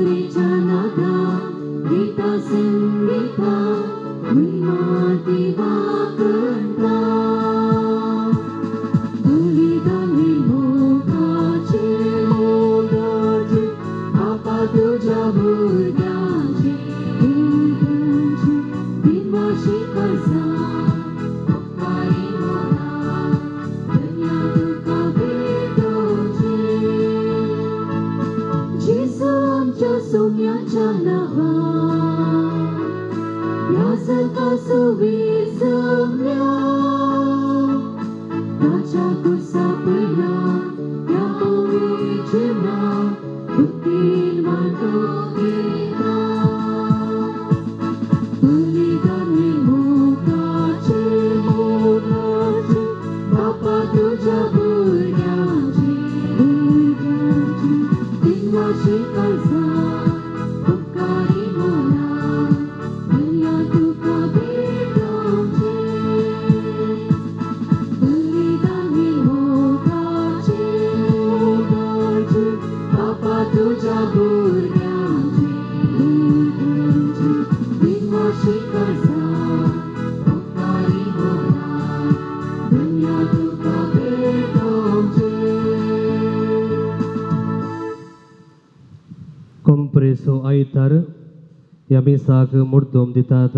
तुरीच्या नादा गीता संगीता महिमा देवा करता. बलिदानी मोगाचे मोगाचे बापा तुझ्या भुरग्यांचे भुरग्यांचे दिनवाशी करता उपकारी मोला धन्या तुका भेटोवचे. जेजू आमच्या सोम्याच्या नांवान ह्या सकाळ सुविसल्या ताच्या कुर्सा पयल्या ह्या पवित्र बुद्धीन वांटो घेता. बलिदानी मोगाचे मोगाचे बापा तुझ्या भुरग्यांचे भुरग्यांचे दिनवाशी करता उपकारी मोला धन्या तुका भेटोवचे. बलिदानी मोगाचे मोगाचे बापा तुझ्या भुरग्यांचे भुरग्यांचे दिनवाशी करता उपकारी मोला धन्या तुका भेटोवचे. कोंप्रेसो आयतार ह्या मिसाक मुर्दोम दितात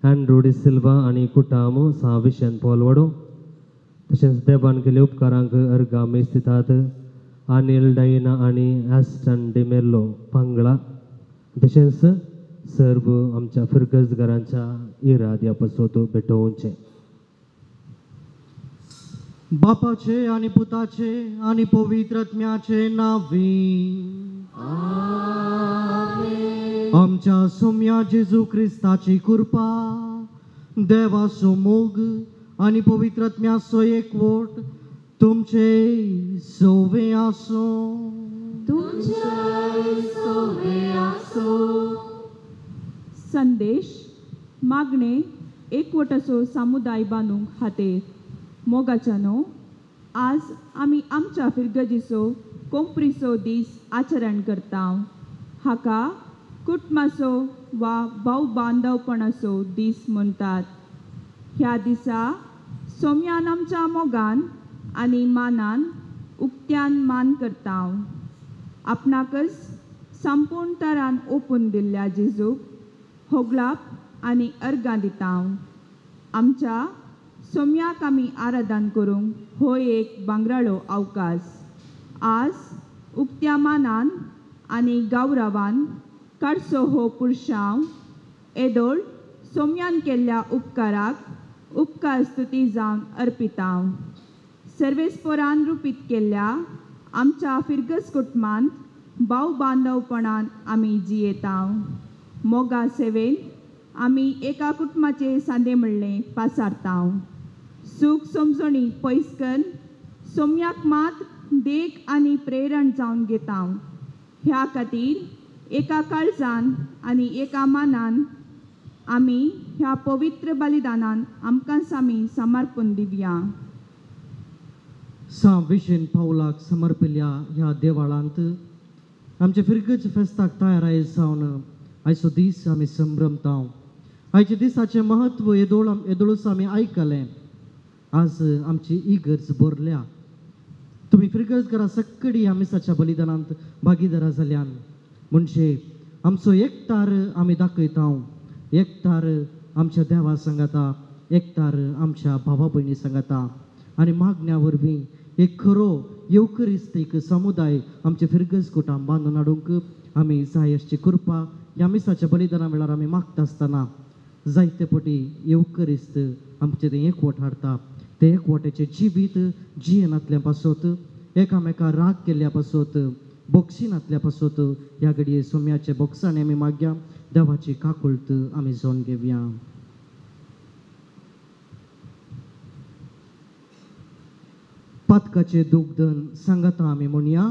अँड्रू डिसिल्वा आनी कुटाम सा विशन पोलवडो. तशेंच देवान केल्ल्या उपकारांक अर्गां मीस दितात अनिल डायना आनी एस्टन डिमेल्लो पांगळा. तशेंच सर्व आमच्या फिरगजगारांच्या इराद्या पसोत भेटोवचें. बापाचे आनी पुताचे आनी पवित्र आत्म्याचे नांवी आमच्या सोम्या जेजू क्रिस्ताची कृपा देवाचो मोग आनी पवित्र आत्म्याचो एकवट तुमचे सोवे आसूं. तुमचे सोवे आसूं. संदेश मागणे एकवटाचो समुदाय बांदूंक खातीर मोगाच्यानो आज आमी आमच्या फिरगजीचो कोंपरीचो दीस आचरण करता. हाका कुटुंबाचो वा भाव बांदवपणाचो दीस म्हणटात. ह्या दिसा सोम्यान आमच्या मोगान आनी मानान उक्त्यान मान करता. आपणाकच संपूर्ण तरान ओपून दिल्ल्या जेजूक होगळाप आनी अर्गां दिता. आमच्या सोम्याक आमी आराधन करूंक हो एक भांगराळो अवकाश. आज उक्त्या मानान आनी गौरवान काडचो हो पुरशांव येदोळ सोम्यान केल्ल्या उपकाराक उपकार स्तुती जावन अर्पिता. सर्वेस्पोरान रुपीत केल्ल्या आमच्या फिरगज कुटुंबांत भाव बांदवपणान आमी जियेता. मोगा सेवेन आमी एका कुटुंबाचे सांदे म्हणलें पासारता. सूख समजणी पयस करून सोम्याक मात देख आनी प्रेरण जावन घेता. ह्या खातीर एका काळजान आनी एका मानान आमी ह्या पवित्र बलिदानान आमकांच आमी समर्पण दिवया. सा विशेन पावलाक समर्पिल्ल्या ह्या देवाळांत आमचे फिरगज फेस्ताक तयार जावन आयचो दीस आमी संभ्रमता. आयच्या दिसाचें म्हत्व येदोळ येदोळूच आमी आयकलें. आज आमची इगर्ज भरल्या. तुमी फिरगजकारां सक्कडी ह्या मिसाच्या बलिदानांत भागीदारा जाल्यान म्हणजे आमचो एकतार आमी दाखयता. एकतार आमच्या देवा सांगाता, एकतार आमच्या भावा भयणी सांगाता आनी मागण्या वरवीं एक खरो येवकरिस्त एक समुदाय आमचे फिरगज कुटाम बांदून हाडूंक आमी जाय आसची कृपा ह्या मिसाच्या बलिदाना वेळार आमी मागता आसतना जायते पटी येवकरिस्त आमचें तें एकवट हाडटा. ते एकवटाचें जिवीत जियेनातल्या पासत एकामेका राग केल्ल्या पासत बोक्षिनातल्या पासत ह्या घडये सोम्याचे बोक्सांनी आमी मागया देवाची काकुळट आमी जावन घेवया. पातकाचे दुग्धन सांगता आमी म्हणया.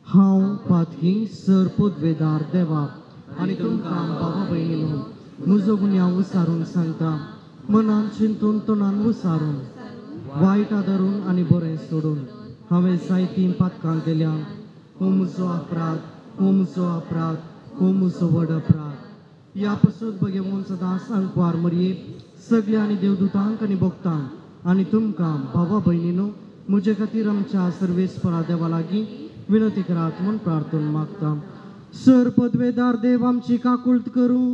हांव पातकी सर पदवेदार देवा आनी तुमकां बाबा भयणीनो म्हजो गुन्यांव उसारून सांगता. मनान चिंतून तोंडान उसारून वायट आदारून आनी बरें सोडून हांवें जायतीं पातकां केल्या. हो म्हजो अपराध, हो म्हजो अपराध, हो म्हजो व्हड अपराध. ह्या पसून भगेवन सदांच अंकवार मरये सगल्या आनी देवदूतांक आनी भक्तांक आनी तुमकां भावा भयणीनो म्हजे खातीर आमच्या सर्वेस्परा देवा लागीं विनंती करात म्हूण प्रार्थना मागता. सर पदवेदार देव आमची काकुळट करूं,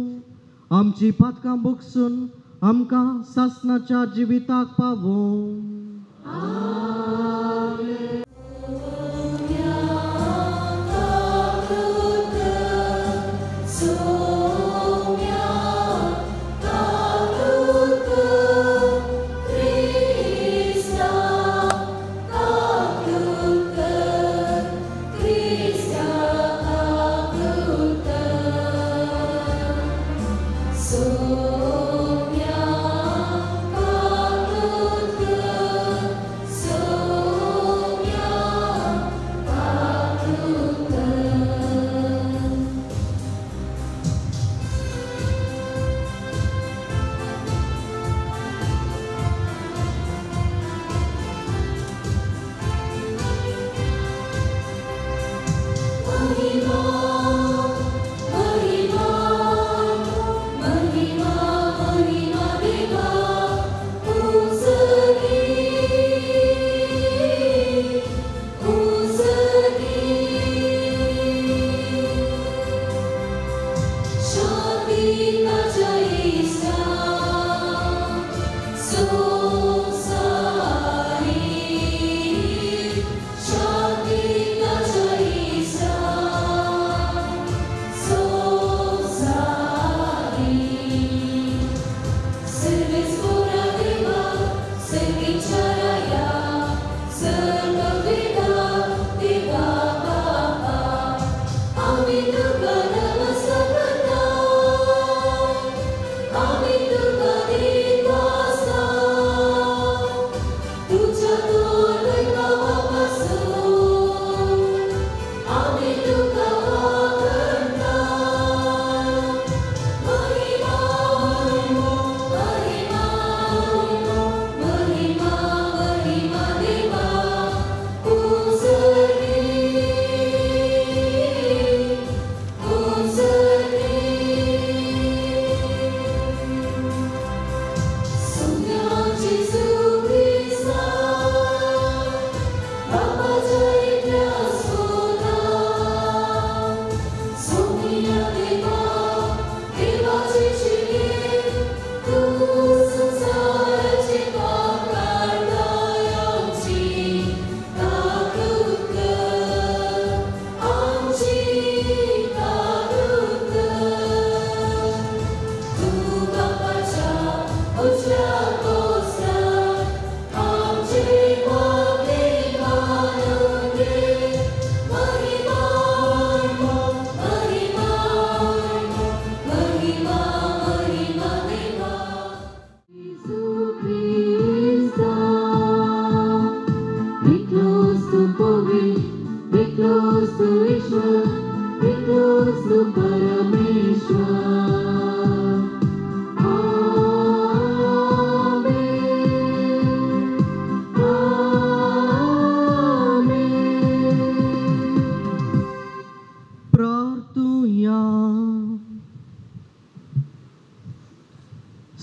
आमची पातकां भोगसून आमकां सासणाच्या जिविताक पावोवं.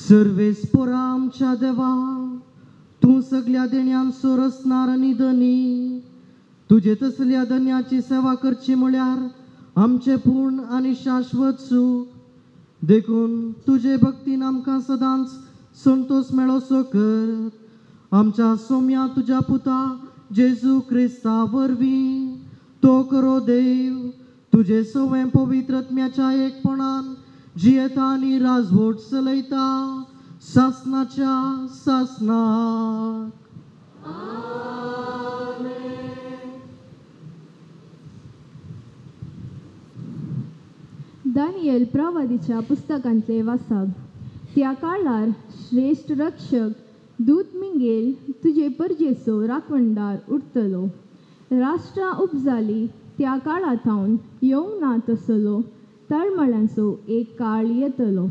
सर्वेस्पोरा आमच्या देवा, तूं सगल्या देण्यांचो रचणार आनी धनी, तुजे तसल्या धन्याची सेवा करची म्हळ्यार आमचें पूर्ण आनी शाश्वत सूख. देखून तुजे भक्तीन आमकां सदांच संतोश मेळोसो कर. आमच्या सोम्या तुज्या पुता जेजू क्रिस्ता वरवीं तो करो देव तुजे सवें पवित्र आत्म्याच्या एकपणान जियेता आनी राजवट चलयता सासनाच्या सासनाक. दानियल प्रवादीच्या पुस्तकांतले वासाब. त्या काळार श्रेश्ठ रक्षक दूत मिंगेल तुजे परजेचो राखणदार उरतलो. राष्ट्रां उपजाली त्या काळा थावन येवंक ना तसलो तळमळ्यांचो एक काळ येतलो.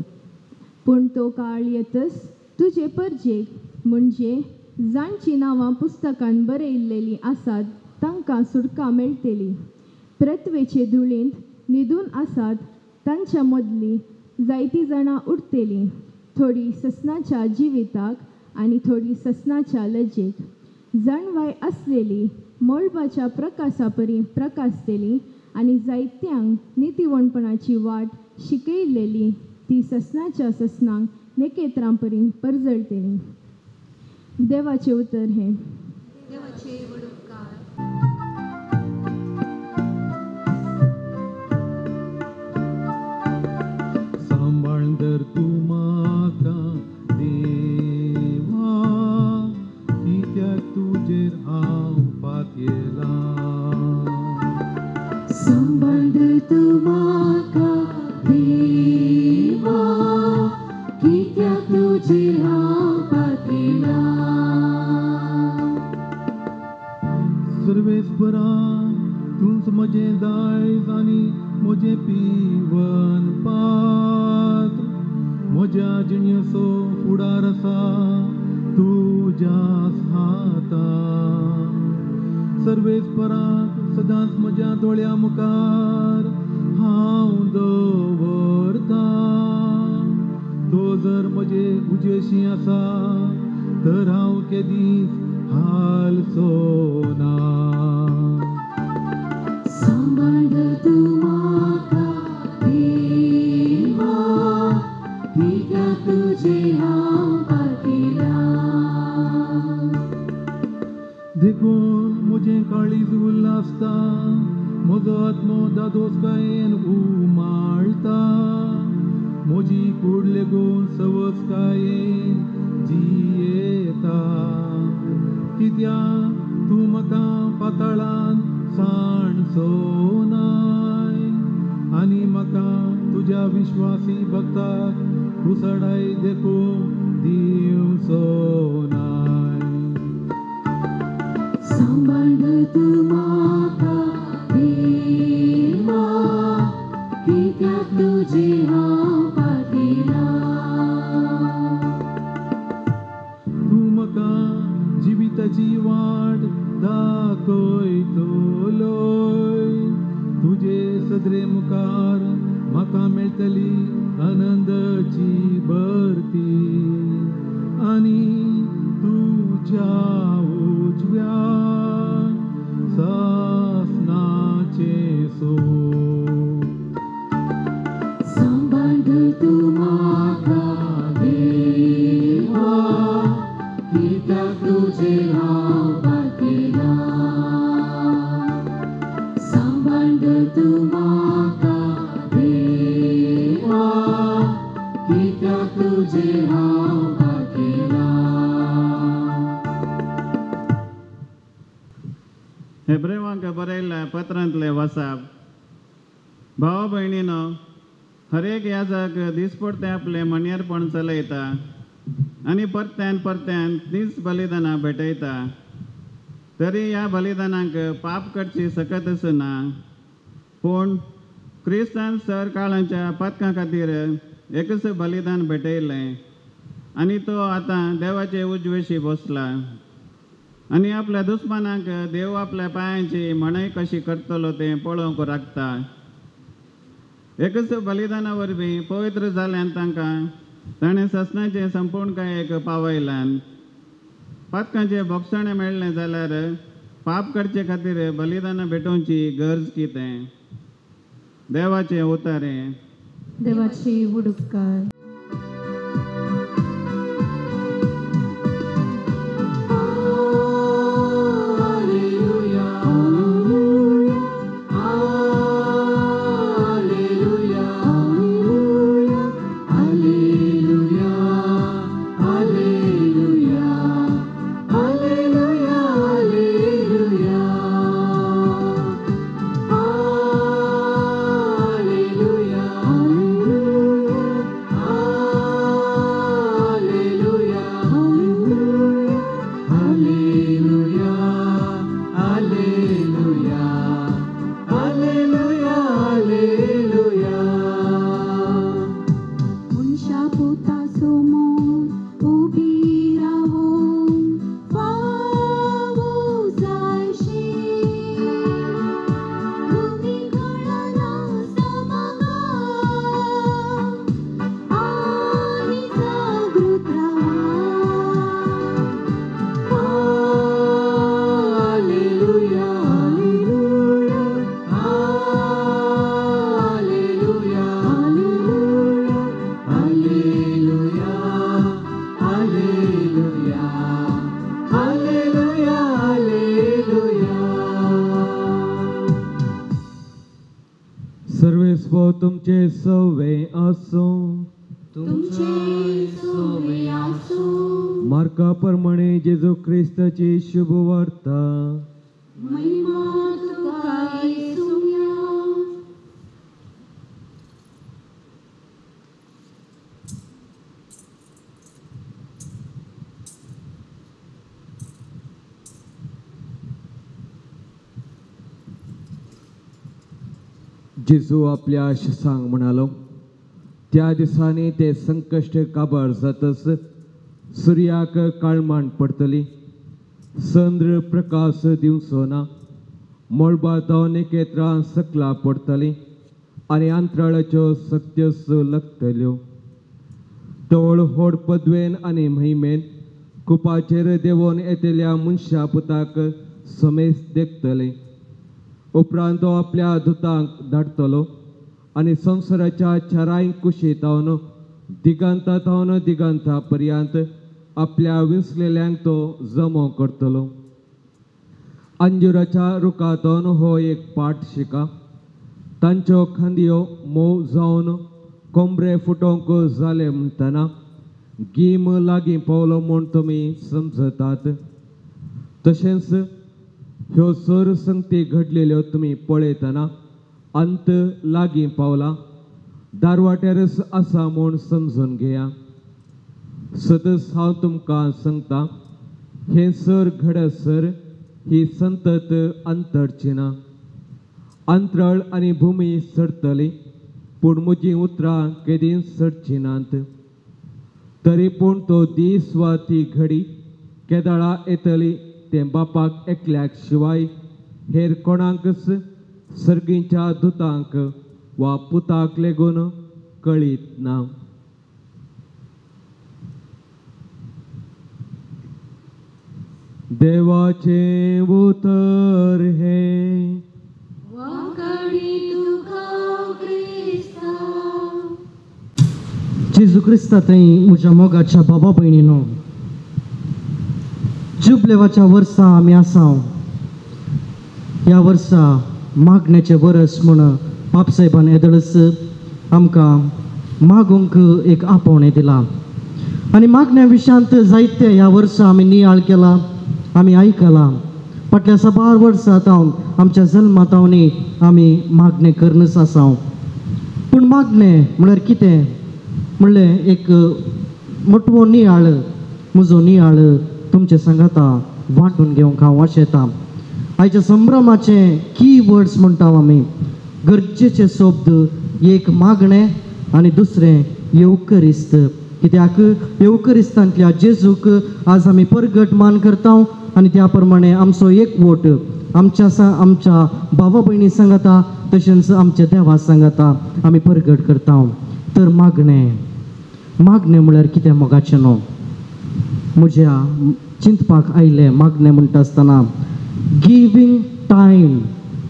पूण तो काळ येतच तुजे परजेक म्हणजे जांचीं नांवां पुस्तकान बरयल्लेलीं आसात तांकां सुटका मेळटली. पृथ्वेचे धुळींत न्हिदून आसात तांच्या मदलीं जायतीं जाणां उरतलीं, थोडीं ससनाच्या जिविताक आनी थोडीं ससनाच्या लजेक. जाणवाय आसलेली मळबाच्या प्रकाशा परी प्रकाशतली आनी जायत्यांक नितीवणपणाची वाट शिकयलेली ती ससनाच्या ससनांक नेकेत्रां परी परजळटली. देवाचें उतर हें. देवाचे व्हड उपकार. सांबाळ धर तूं म्हाका देवा, कित्याक तुजेर हांव पातयेलां. सांबाळ धर तूं म्हाका देवा, कित्याक तुजेर हांव पातयेलां. सर्वेस्परा तूंच म्हजें दायज आनी म्हजें पिवन पात्र, म्हज्या जिणेचो फुडार आसा तुज्याच हातान. सर्वेस्पराक सदांच म्हज्या दोळ्या मुखार हांव दवरता. तो जर म्हजे उजेशी आसा तर हांव केदींच हालचो ना. सांबाळ तूं म्हाका देवा, कित्याक तुजेर हांव पातयेलां. देखून म्हजें काळीज उल्हासता, म्हजो आत्मो दादोसकायेन उमाळटा, म्हजी कूड लेगून सवसकायेन जियेता. कित्याक तूं म्हाका पाताळान सांडचो नाय आनी म्हाका तुज्या विश्वासी भक्ताक कुसडाय देखून दिवचो नाय. सांबाळ तूं म्हाका देवा, कित्याक तुजेर हांव पातयेलां. तूं म्हाका जिविताची वाट दाखयतलोय, तुजे सदरे मुखार म्हाका मेळटली आनंदाची भरती आनी तुज्या उजव्या सासनाचें सूख. सांबाळ तूं म्हाका देवा, कित्याक तुजेर हांव पातयेलां. सांबाळ तूं म्हाका देवा, कित्याक तुजेर हांव पातयेलां. हेब्रेवांक बरयल्ल्या पत्रांतले वसाप. भाव भयणीनो, हरेक याजक दिसपडते आपलें मणयेरपण चलयता आनी परत्यान परत्यान तीच बलिदानां भेटयता, तरी ह्या बलिदानांक पाप करची सकतच ना. पूण क्रिस्तान सर काळांच्या पातकां खातीर एकच बलिदान भेटयलें आनी तो आतां देवाचे उजवेशी बसला आनी आपल्या दुस्मानांक देव आपल्या पांयांची म्हणय कशी करतलो तें पळोवंक राखता. एकच बलिदाना वरवीं पवित्र जाल्यान तांकां ताणें ससनाचें संपूर्णकायेक पावयल्यान. पातकांचें भोगसणें मेळ्ळें जाल्यार पाप करचे खातीर बलिदानां भेटोवची गरज कितें? देवाचें उतारें. देवाचे व्हड उपकार. Alleluia, Alleluia, Alleluia, Alleluia, Alleluia, Alleluia, Alleluia, Alleluia. तुमचे सवे आसूं. तुमचे सवे आसूं. मार्का प्रमाणे जेजू क्रिस्ताची शुभ वार्ता. महिमा तुका येसुया. जेजू आपल्या शिसांक म्हणालो, त्या दिसांनी ते संकश्ट काबार जातच सुर्याक काळमाण पडटली, चंद्र प्रकाश दिवचो ना, मळबा जावन एकेत्रां सकला पडटली आनी अंतराळाच्यो सक्त्यो लागतल्यो. तोळ होड पदवेन आनी महिमेन कुपाचेर देंवोन येतल्या मनशा पुताक समेस देखतले. उपरांत तो आपल्या दुतांक धाडटलो आनी संवसाराच्या चाराय कुशी तावन दिगंता तावन दिगंता पर्यंत आपल्या विंचलेल्यांक तो जमो करतलो. अंजुराच्या रुखांतून हो एक पाठ शिका. तांच्यो खांदयो मोव जावन कोंबरे फुटोवंक जाले म्हणटना गीम लागीं पावलो म्हूण तुमी समजतात. तशेंच ह्यो सर संगती घडलेल्यो तुमी पळयतना अंत लागीं पावला, दारवाट्यारच आसा म्हूण समजून घेया. सदस हांव तुमकां सांगता, हें सर घडसर ही संतत अंतरची ना. अंतराळ आनी भुमी सरतली, पूण म्हजीं उतरां केदींच सरची नात. तरी पूण तो दीस वा ती घडी केदाळा येतली तें बापाक एकल्याक शिवाय हेर कोणाकच सर्गीच्या दुतांक वा पुताक लेगून कळीत ना. देवाचें उतर हें. जेजू क्रिस्ता थंय म्हज्या मोगाच्या बाबा भयणीनो, जुबलेवाच्या वर्सा आमी आसा. ह्या वर्सा मागण्याचें वरस म्हूण बापसाहेबान येदळच आमकां मागूंक एक आपोवणें दिलां आनी मागण्या विशयांत जायते ह्या वर्सा आमी नियाळ केला, आमी आयकलां. फाटल्या साबार वर्सां तावन आमच्या जल्मा तावनी आमी मागणें करनच आसा. पूण मागणें म्हळ्यार कितें म्हणलें एक मोटवो नियाळ, म्हजो नियाळ तुमचे सांगाता वांटून घेवंक हांव आशेतां. आयच्या संभ्रमाचे की वर्ड्स म्हणटा आमी, गरजेचे शब्द एक मागणें आनी दुसरें येवकरिस्त. कित्याक येवकरिस्तांतल्या जेजूक आज आमी परगट मान करता आनी त्या प्रमाणे आमचो एकवट आमच्या आमच्या भावा भयणी सांगाता तशेंच आमच्या देवा सांगाता आमी परगट करता. तर मागणें, मागणें म्हळ्यार कितें मोगाचें न्हू, म्हज्या चिंतपाक आयलें मागणें म्हणटा आसतना giving time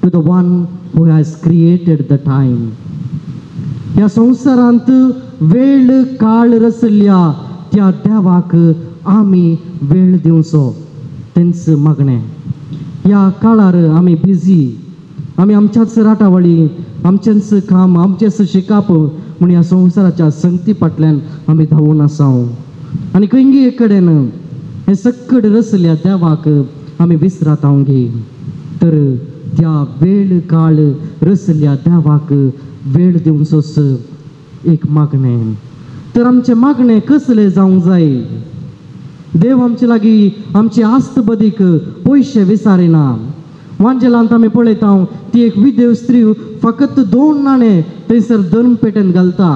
to the one who has created the time. ह्या संवसारांत वेळ काळ रचल्या त्या देवाक आमी वेळ दिवचो, तेंच मागणें. ह्या काळार आमी बिजी, आमी आमच्याच राटावळी, आमचेंच काम, आमचेंच शिकप म्हूण ह्या संवसाराच्या संगती फाटल्यान आमी धांवून आसा. आनी खंयगी एक कडेन हें सक्कड रचल्या देवाक आमी विसरात गे. तर त्या वेळ काळ रचल्या देवाक वेळ दिवचोच एक मागणें. तर आमचें मागणें कसलें जावंक जाय? देव आमचे लागीं आमची आस्त बदीक पयशे विसारिना. वांजेलांत आमी पळयता ती एक विदेव स्त्री फकत 2 नाणे थंयसर धर्मपेटेन घालता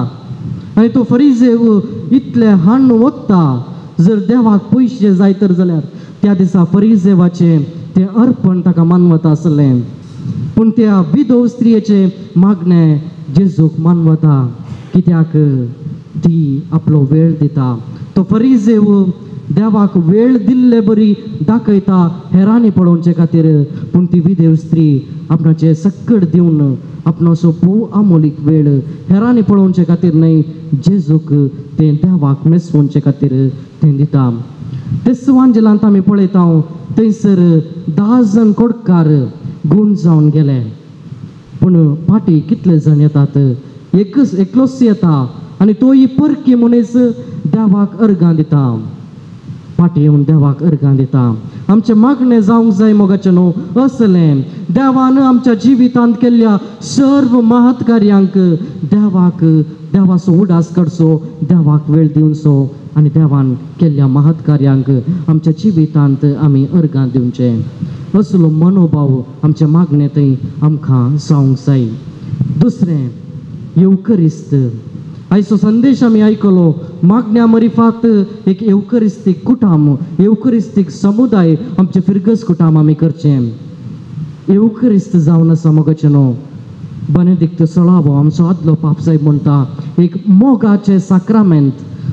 आनी तो फरिजेव इतले हाण्ण वता. जर देवाक पयशे जाय तर जाल्यार त्या दिसा फरिजेवाचें तें अर्पण ताका मानवता आसलें. पूण त्या विधव स्त्रियेचें मागणें जेजूक मानवता, कित्याक ती आपलो वेळ दिता. तो फरिजेव देवाक वेळ दिल्ले बरी दाखयता हेरांनी पळोवचे खातीर, पूण ती विदेव स्त्री आपणाचें सक्कड दिवन आपणाचो भोव आमोलीक वेळ हेरांनी पळोवचे खातीर न्हय, जेजूक तें देवाक मेसवचे खातीर तें दिता. तेच वांजेलांत आमी पळयता थंयसर 10 जाण कोडकार गूण जावन गेले, पूण फाटीं कितले जाण येतात? एकच एकलोच येता आनी तोय परकी मनीस देवाक अर्गां दिता, फाटी येवन देवाक अर्गां दिता. आमचें मागणें जावंक जाय मोगाचें न्हू असलें देवान आमच्या जिवितांत केल्ल्या सर्व महत् कार्यांक देवाक देवाचो उडास करचो, देवाक वेळ दिवचो आनी देवान केल्ल्या महत् कार्यांक आमच्या जिवितांत आमी अर्गां दिवचें. असलो मनोभाव आमच्या मागणें थंय आमकां जावंक जाय. दुसरें येवकरिस्त. आयचो संदेश आमी आयकलो मागण्या मरिफात एक येवकरिस्तीक कुटाम, येवकरिस्तीक समुदाय आमचें फिरगज कुटाम आमी करचें. येवकरिस्त जावन आसा मोगाचें न्हू बेनेदिक्त सोळावो आमचो आदलो पाप साहेब म्हणटा एक मोगाचें साक्रामेंत,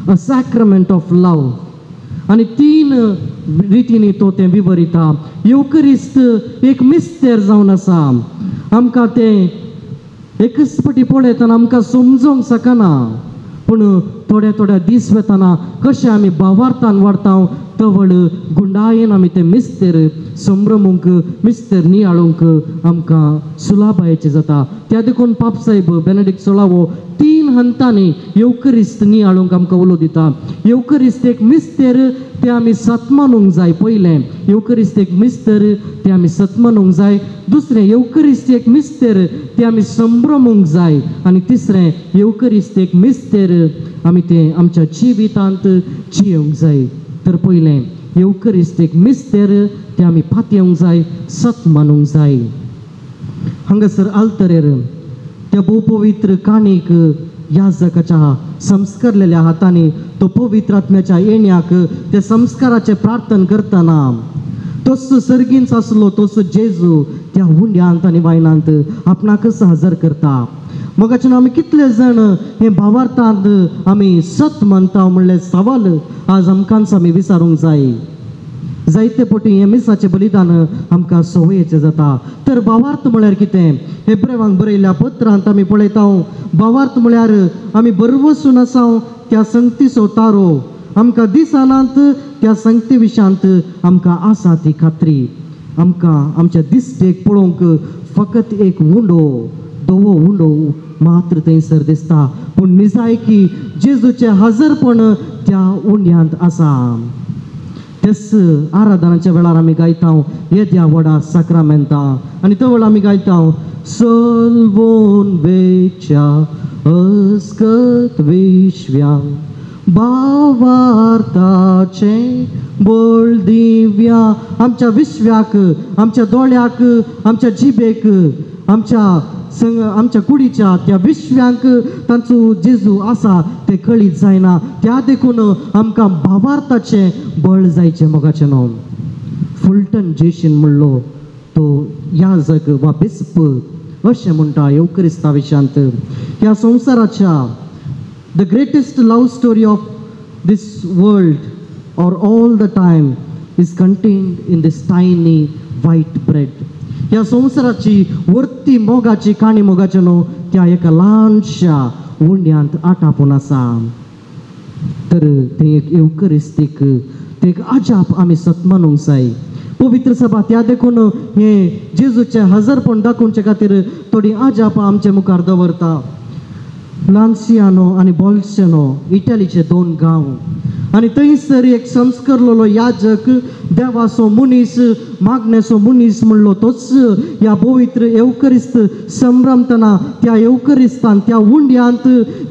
अ सॅक्रमेंट ऑफ लव. आनी तीन रितींनी तो तें विवरिता. येवकरिस्त एक मिस्तेर जावन आसा, आमकां तें एकच पटी पळयतना आमकां समजोंक शकना, पूण थोड्या थोड्या दीस वतना कशें आमी भावार्थान वाडटा तवळ गुंडायेन आमी तें मिस्तेर संभ्रमूंक, मिस्तेर नियाळूंक आमकां सुलाबायेचें जाता. त्या देखून पाप साहेब बेनेडिक्ट सोळावो तीन हंतांनी येवकरिस्त नियाळूंक आमकां उलो दिता. येवकरिस्त एक मिस्तेर तें आमी सत मानूंक जाय. पयलें येवकरिस्त एक मिस्तेर तें आमी सत मानूंक जाय. दुसरें येवकरिस्त एक मिस्तेर तें आमी संभ्रमूंक जाय. आनी तिसरें येवकरिस्त एक मिस्तेर आमी तें आमच्या जिवितांत जियेवंक जाय. तर पयलें येवकरिस्त एक मिस्तेर तें आमी पातयेवंक जाय, सत मानूंक जाय. हांगासर आल्तरेर त्या भोवपवित्र काणीक याजकाच्या संस्कारलेल्या हातांनी तो पवित्र आत्म्याच्या येण्याक त्या संस्काराचें प्रार्थन करतना तोच सर्गींच आसलो तोच जेजू त्या हुंड्यांत आनी वायनांत आपणाकच हजर करता. मोगाचें आमी कितले जाण हे भावार्थांत आमी सत मानता म्हणलें सवाल आज आमकांच आमी विचारूंक जाय. जायते पटी हें मिसाचें बलिदान आमकां संवयेचें जाता. तर भावार्थ म्हळ्यार कितें? हेब्रेवांक बरयल्ल्या पत्रांत आमी पळयता भावार्थ म्हळ्यार आमी बरवसून आसा त्या संगतीचो तारो आमकां दिसनात, त्या संगती विशांत आमकां आसा ती खात्री. आमकां आमच्या दिश्टेक पळोवंक फकत एक उंडो, धवो उंडो मात्र थंयसर दिसता, पूण निजायकी जेजूचें हजरपण त्या उंड्यांत आसा. तेच आराधनाच्या वेळार आमी गायता येद्या व्हडा साक्रामेंता आनी त्या वेळार आमी गायता सलवोन वेच्या अस्कत विश्व्या भावार्थाचें बळ दिव्या. आमच्या विश्व्याक, आमच्या दोळ्याक, आमच्या जिबेक, आमच्या संग आमच्या कुडीच्या त्या विश्व्यांक तांचो जेजू आसा तें कळीत जायना. त्या देखून आमकां भावार्थाचें बळ जायचें मोगाचें न्हू. फुलटन जेशीन म्हणलो तो याजक वा बिस्प अशें म्हणटा येवक्रिस्ता विशांत ह्या संवसाराच्या the greatest love story of this world or all the time is contained in this tiny white bread. ह्या संवसाराची वर्ती मोगाची काणी मोगाचें न्हू त्या एका ल्हानशा उंड्यांत आटापून आसा. तर तें एक येवकरिस्तीक तें एक अजाप आमी सत मानूंक जाय. पवित्र सभा त्या देखून हें जेजूचें हजरपण दाखोवचे खातीर थोडीं अजापां आमचे मुखार दवरता. लान्सियानो आनी बोल्सेनो इटलीचे दोन गांव आनी थंयसर एक संस्कारलेलो याजक देवाचो मनीस मागण्याचो मनीस म्हणलो तोच ह्या पवित्र येवकरिस्त संभ्रमतना त्या येवकरिस्तान त्या उंड्यांत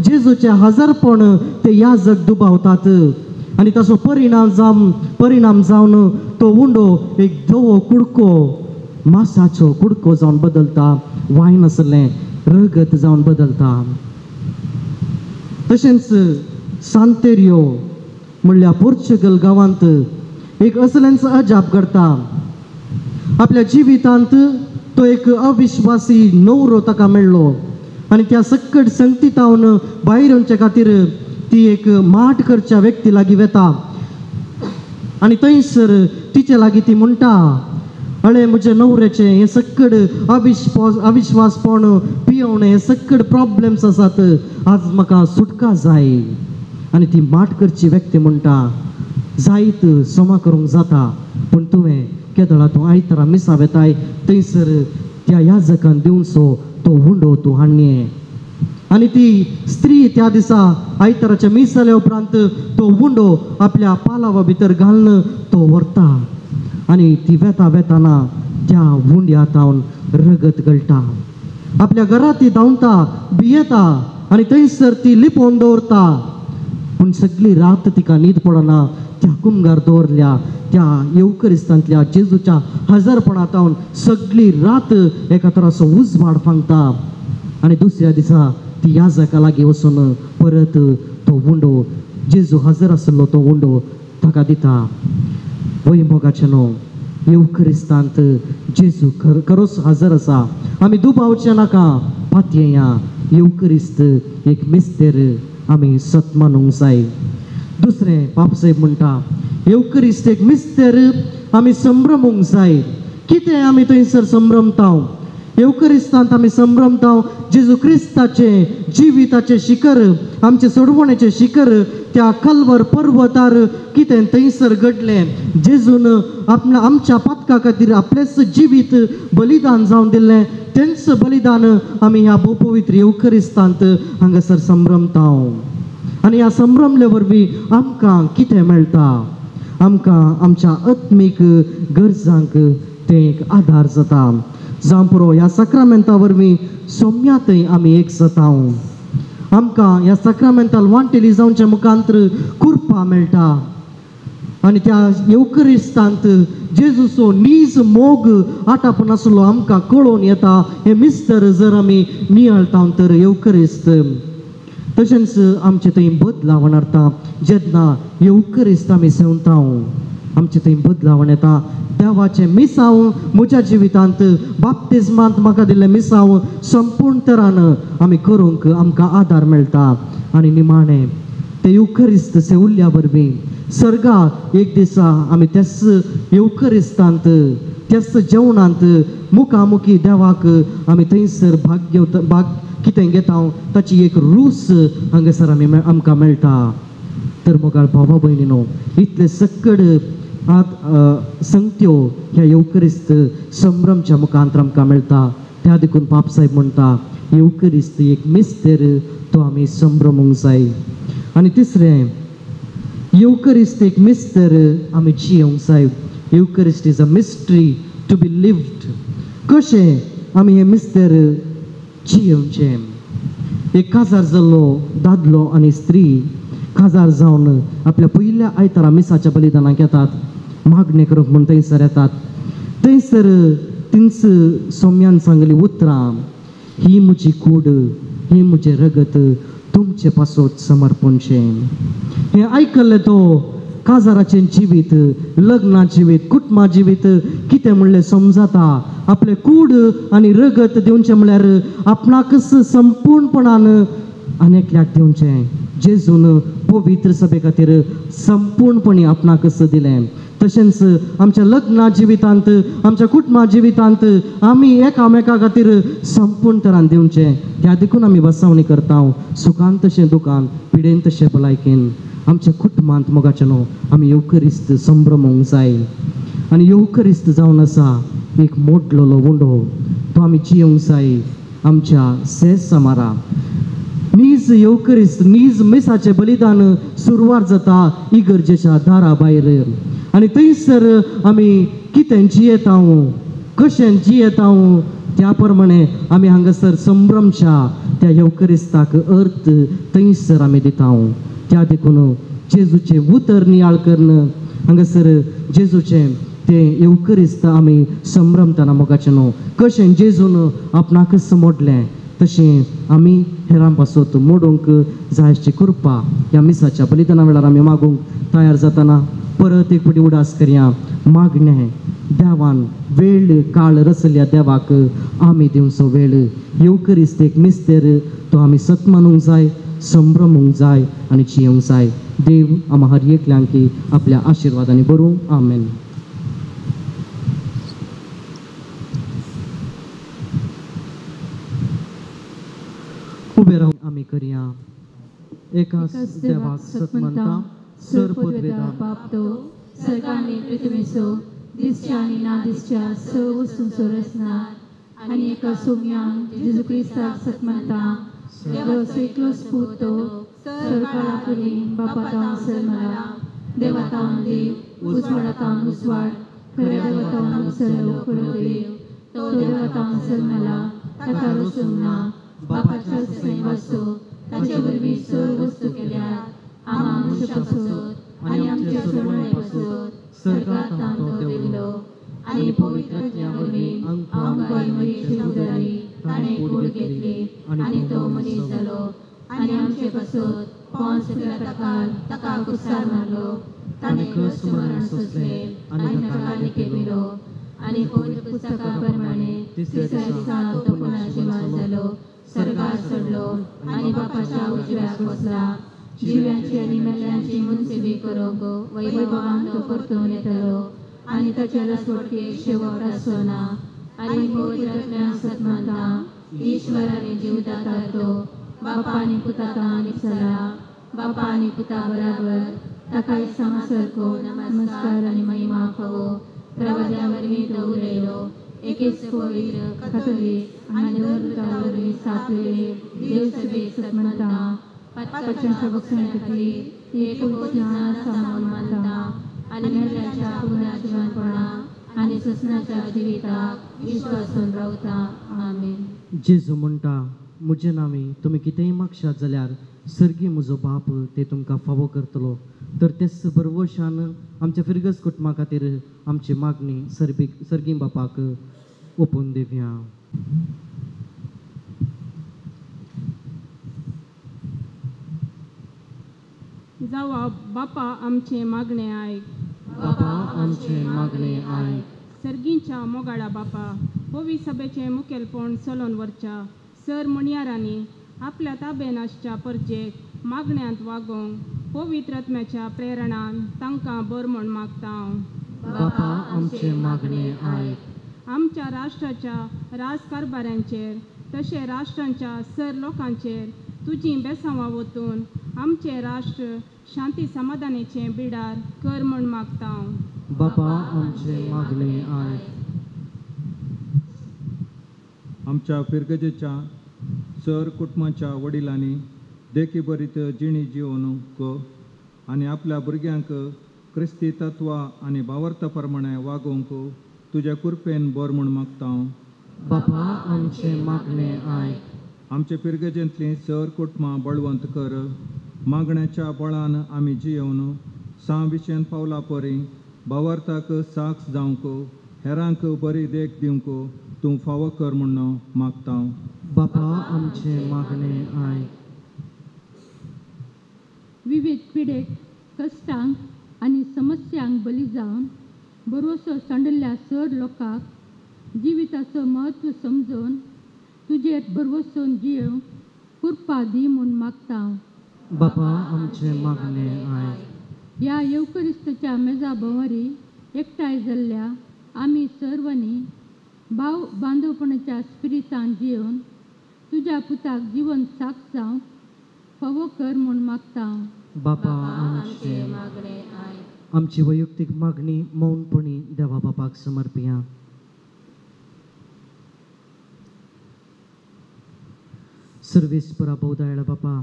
जेजूचें हजरपण ते याजक दुबावतात आनी ताचो परिणाम जावन तो उंडो एक धवो कुडको मासाचो कुडको जावन बदलता, वायन आसलें रगत जावन बदलता. तशेंच सांतेरियो म्हणल्यार पोर्चुगल गांवांत एक असलेंच अजाप घडटा. आपल्या जिवितांत तो एक अविश्वासी नवरो ताका मेळ्ळो आनी त्या सक्कट संगतीतावन भायर येवचे खातीर ती एक माठ करच्या व्यक्ती लागीं वता आनी थंयसर तिचे लागीं ती म्हणटा, अळे म्हजे नवऱ्याचें हें सक्कड अविश्वासपण पियोवणें हे सक्कड प्रॉब्लम्स आसात, आज म्हाका सुटका जाय. आनी ती माठ करची व्यक्ती म्हणटा, जायत सोमा करूंक जाता, पूण तुवें केदळा तूं आयतारा मिसा वेताय थंयसर त्या याजकान दिवचो तो उंडो तूं हाडणे. आनी ती स्त्री त्या दिसा आयताराच्या मीस जाल्या उपरांत तो उंडो आपल्या पालावा भितर घालून तो व्हरता आनी ती वेता वेताना त्या उंड्या तावन रगत गळटा. आपल्या घरात ती धांवता, भियेता आनी थंयसर ती लिपोवन दवरता. पूण सगळी रात तिका न्हीद पडना. त्या कुमगार दवरल्या त्या येवकरिस्तांतल्या जेजूच्या हजारपणातावन सगळी रात एका तराचो उजवाड फांगता. आनी दुसऱ्या दिसा ती याजका लागीं वचून परत तो उंडो जेजू हजर आसलो तो उंडो ताका दिता. वय मोगाचें न्हू, येवकरिस्तांत जेजू खरोच हजर आसा. आमी दुबावचें नाका, पातयेया. येवकरिस्त एक मिस्तेर आमी सत मानूंक जाय. दुसरें पापसाहेब म्हणटा, येवकरिस्त एक मिस्तेर आमी संभ्रमूंक जाय. कितें आमी थंयसर संभ्रमता? येवकरिस्तांत आमी संभ्रमता जेजू क्रिस्ताचें जिविताचें शिखर, आमचें सोडवणेचें शिखर त्या कलवर पर्वतार कितें थंयसर घडलें. जेजून आपल्या आमच्या पातका खातीर आपलेंच जिवीत बलिदान जावन दिल्लें. तेंच बलिदान आमी ह्या भोवपवित्र येवकरिस्तांत हांगासर संभ्रमता. आनी ह्या संभ्रमले वरवीं आमकां कितें मेळटा? आमकां आमच्या आत्मीक गरजांक तें एक आदार जाता. जावं पुरो ह्या साक्रामेंता वरवीं सोम्यांतय आमी एक जाता. आमकां ह्या साक्रामेंताल वांटेली जावच्या मुखांतर कुरपा मेळटा. आनी त्या येवकरिस्तांत जेजूचो नीज मोग आटापून आसलो आमकां कळोवन येता. हें मिस्तर जर आमी नियाळटा तर येवकरिस्त. तशेंच आमचे थंय बदलावण हाडटा. जेन्ना येवकरिस्त आमी सेवता आमचे थंय बदलावण येता. देवाचें मिसांव म्हज्या जिवितांत बाप्तिज्मांत म्हाका दिल्लें मिसांव संपूर्ण तरान आमी करूंक आमकां आदार मेळटा. आनी निमाणें तें येवकरिस्त सेवल्ल्या वरवीं सर्गा एक दिसा आमी त्याच येवकरिस्तांत त्याच जेवणांत मुखामुखी देवाक आमी थंयसर भाग घेवता, भाग कितें घेता ताची एक रूच हांगासर आमी आमकां मेळटा. तर मोगाळ भावा भयणीनो, इतले सक्कड आत संगत्यो ह्या येवकरिस्त संभ्रमच्या मुखांत आमकां मेळटा. त्या देखून पापसाहेब म्हणटा, येवकरिस्त एक मिस्तेर तो आमी संभ्रमूंक जाय. आनी तिसरें, येवकरिस्त एक मिस्तेर आमी जियोंक जाय. Eucharist is a mystery to be lived. कशें आमी हें मिस्तेर जियोवचें? एक काजार जाल्लो दादलो आनी स्त्री काजार जावन आपल्या पयल्या आयतारा मिसाच्या बलिदानाक येतात, मागणें करूंक म्हूण थंयसर येतात. थंयसर तिंच सोम्यान सांगली उतरां, ही म्हजी कूड, ही म्हजें रगत तुमचे पासत समर्पणचें. हें आयकल्लें तो काजाराचें जिवीत, लग्ना जिवीत, कुटुंबा जिवीत कितें म्हणलें समजता. आपलें कूड आनी रगत दिवचें म्हणल्यार आपणाकच संपूर्णपणान आनी एकल्याक दिवचें. जेजून पवित्र सभे खातीर संपूर्णपणी आपणाकच दिलें. तशेंच आमच्या लग्ना जिवितांत, आमच्या कुटुंबा जिवितांत आमी एकामेका खातीर संपूर्ण तरान दिवचें. त्या देखून आमी बसावणी करता, सुखान तशें दुकान, पिडेन तशें भलायकेन. आमच्या कुटुंबांत मोगाचें न्हू आमी येवकरिस्त संभ्रमूंक जाय. आनी येवकरिस्त जावन आसा एक मोडलेलो उंडो, तो आमी जियोंक जाय आमच्या सेस समारा. नीज येवकरिस्त, नीज मिसाचें बलिदान सुरवात जाता इगर्जेच्या दारा भायर. आनी थंयसर आमी कितें जियेता, कशें जियेता त्या प्रमाणे आमी हांगासर संभ्रमच्या त्या येवकरिस्ताक अर्थ थंयसर आमी दिता. त्या देखून जेजूचें उतर नियाळ करून हांगासर जेजूचें तें येवकरिस्त आमी संभ्रमतना मोगाचें न्हू कशें जेजून आपणाकच मोडलें तशें आमी हेरां पासत मोडूंक जाय आसची कृपा ह्या मिसाच्या बलिदाना वेळार आमी मागूंक तयार जातना परत एक फावटी उडास करया. मागणें देवान वेळ काळ रचल्या देवाक आमी दिवचो वेळ. येवकरिस्त एक मिस्तेर तो आमी सत मानूंक जाय, संभ्रमूंक जाय आनी जियोंक जाय. देव आमकां हर एकल्यांकी आपल्या आशिर्वादांनी बरूं. आमेन. उबे रावन आमी करया. एकाच देवाक सत मानता, सर पदवेदार बाप तो सर्गांनी पृथ्वीचो दिसच्या आनी ना दिसच्या स वस्तूंचो रचना आनी एका सोम्यान जेजू क्रिस्ताक सत मानता, देवाचो एकलोच पूत तो सरकारा फुडें बापा तावन जल्मला, देवा तावन देव, उजवाडा तावन उजवाड, खऱ्या देवा तावन उपसलो खरो देव, तो देवा तावन जल्मला, ताका रचूंक ना, बापाच्या सैवासो ताचे वरवीं सर्व वस्तू केल्यात, आमा मनशा पासत आनी आमचे सोडणे पासत सरकार तावन तो देवलो आनी पवित्र आत्म्या वरवीं आमकां मरीचे उदरारी ताणें कूड घेतली आनी तो मनीस जालो आनी आमचे पासत पोंस पिलाताकान ताका कुसार मारलो, ताणें क्रूस मरण सोंसलें आनी ताका लिखेलो आनी पवित्र पुस्तका प्रमाणे तिसऱ्या दिसा तो पुनः जिवान जालो, सरकार चडलो आनी बापाच्या उजव्याक बसला, जिव्यांची आनी मेल्ल्यांची मुनसेवी करूंक वैभवान तो परतून येतलो आनी ताच्या रसवटकेक शेवट आसचो ना. आनी पवित्र आत्म्याक सत्मानता, ईश्वर आनी जीवदाता तो बापा आनी पुता तावन लिपसला, बापा आनी पुता बराबर ताका सामसारको नमस्कार आनी महिमा फावो. प्रवाद्या वरवीं तो उलयलो, एकेच पवित्र कथोलीक आनी देवदूता वरवीं स्थापलेले देवसभेक सत्मानता, पापाच्या बक्षण्या खातीर एक पवित्र स्नान आसा म्हूण मानता आनी मेल्ल्याच्या पुनर्जिवनपणा आनी ससनाच्या जिविताक विश्वासून रावता. आमेन. जेजू म्हणटा, म्हजे नांवी तुमी कितेंय मागशात जाल्यार सर्गी म्हजो बाप ते तुमकां फावो करतलो. तर तेच भरवशान आमच्या फिरगज कुटुंबा खातीर आमची मागणी सर्गी बापाक ओपून दिवया. जावा बापा आमचें मागणें आयक, बापा आमचें मागणें आयक. सर्गींच्या मोगाळा बापा, पवी सभेचें मुखेलपण चलोवन व्हरच्या सर म्हणयारांनी आपल्या ताबेन आसच्या परजेक मागण्यांत वागोवंक पवित्र आत्म्याच्या प्रेरणान तांकां बर म्हूण मागता हांव. बापा आमचें मागणें आयक. आमच्या राष्ट्राच्या राजकारभाऱ्यांचेर तशें राष्ट्रांच्या सर लोकांचेर तुजीं बेसांवां वतून आमचें राष्ट्र शांती समाधानाचें बिडार कर म्हूण मागता हांव. बापा आमचें मागणें आयक. आमच्या फिरगजेच्या सर कुटुंबाच्या वडिलांनी देखी बरीत जिणी जिवनूंक आनी आपल्या भुरग्यांक क्रिस्ती तत्वां आनी भावार्था प्रमाणे वागोवंक तुज्या कृपेन बर म्हूण मागता हांव. बापा आमचें मागणें आयक. आमचे फिरगजेंतलीं सर कुटुंबां बळवंत कर, मागण्याच्या बळान आमी जियेवन सां विशेन पावला परी भावार्थाक साक्ष जावंक हेरांक बरी देख दिवंक तूं फावो कर म्हूण मागता. बापा आमचें मागणें आयक. विविध पिडेक, कश्टांक आनी समस्यांक बली जावन भरवसो सांडिल्ल्या सर लोकांक जिविताचो म्हत्व समजून तुजेर भरवसून जियेवंक कृपा दी म्हूण मागता. बापा आमचें मागणें आयक. ह्या येवकरिस्ताच्या मेजा भोंवरी एकठांय जाल्ल्या आमी सर्वांनी भाव बांदवपणाच्या स्पिरितान जियेवन तुज्या पुताक जिवन साक्ष जावंक फावो कर म्हूण मागता. बापा आमचें मागणें आयक. आमची वैयक्तीक मागणी मौनपणी देवा बापाक समर्पिया. सर्वेस्परा भोवदायळ बापा,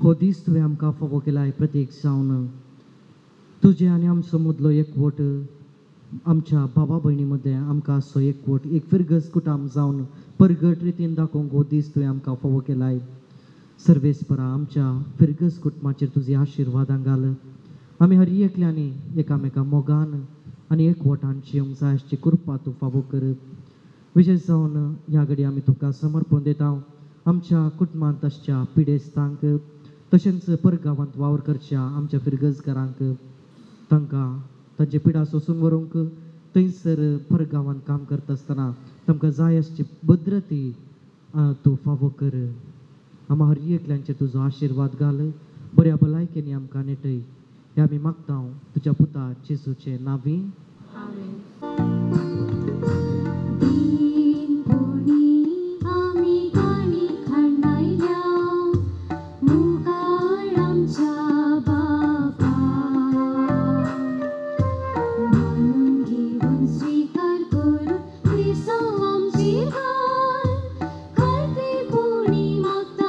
हो दीस तुवें आमकां फावो केलाय प्रतीक जावन तुजें आनी आमचो मदलो एकवट, आमच्या भावा भयणी मदें आमकां असो एकवट, एक फिरगज कुटाम जावन परगट रितीन दाखोवंक हो दीस तुवें आमकां फावो केलाय. सर्वेस्परा आमच्या फिरगज कुटुंबाचेर तुजी आशिर्वादां घाल. आमी हर एकल्यांनी एकामेका मोगान आनी एकवटान जिवंक जाय अशी कृपा तूं फावो कर. विशेश जावन ह्या घडी आमी तुका समर्पण दिता आमच्या कुटुंबांत आसच्या पिडेस्तांक, तशेंच परगांवांत वावर करच्या आमच्या फिरगजकारांक, तांकां तांचे पिडा सोसून व्हरूंक थंयसर परगांवांत काम करता आसतना तांकां जाय आसची भद्रती तूं फावो कर. आमा हर एकल्यांचेर तुजो आशिर्वाद घाल, बऱ्या भलायकेनी आमकां नेटय. हे आमी मागता तुज्या पुता जेजूचे नांवी. स्वीकार करून क्रिसांव आमची घाल, करते पुणी मागता.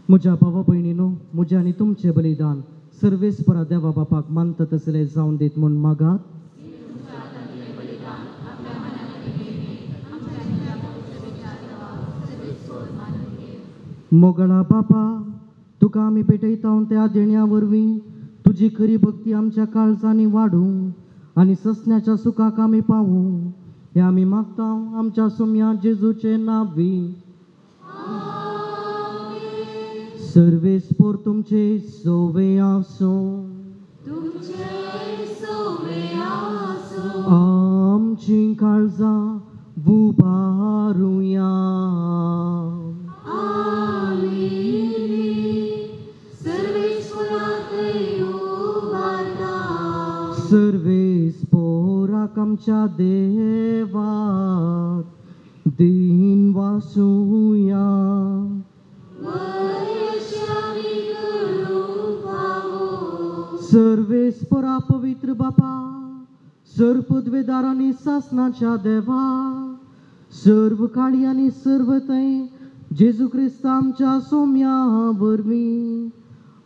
म्हज्या भावा भयणीनो, म्हजें आनी तुमचें बलिदान सर्वेस्परा देवा बापाक मानता तसलें जावन दीत म्हूण मागात. मोगळा बापा, तुका आमी पेटयता त्या देण्या वरवीं तुजी खरी भक्ती आमच्या काळजांनी वाडूं आनी ससण्याच्या सुखाक आमी पावूं, हें आमी मागता आमच्या सोम्या जेजूचे नांवी. सर्वेस्पोर तुमचे सोवे आसूं. आमची काळजां उबारुया. सर्वेस्पोराक आमच्या देवाक दीन वासुया. सर्वेस्परा पवित्र बापा, सर्व पदवेदार आनी सासनाच्या देवा, सर्व काळी आनी सर्व थंय जेजू क्रिस्त आमच्या सोम्या वरवीं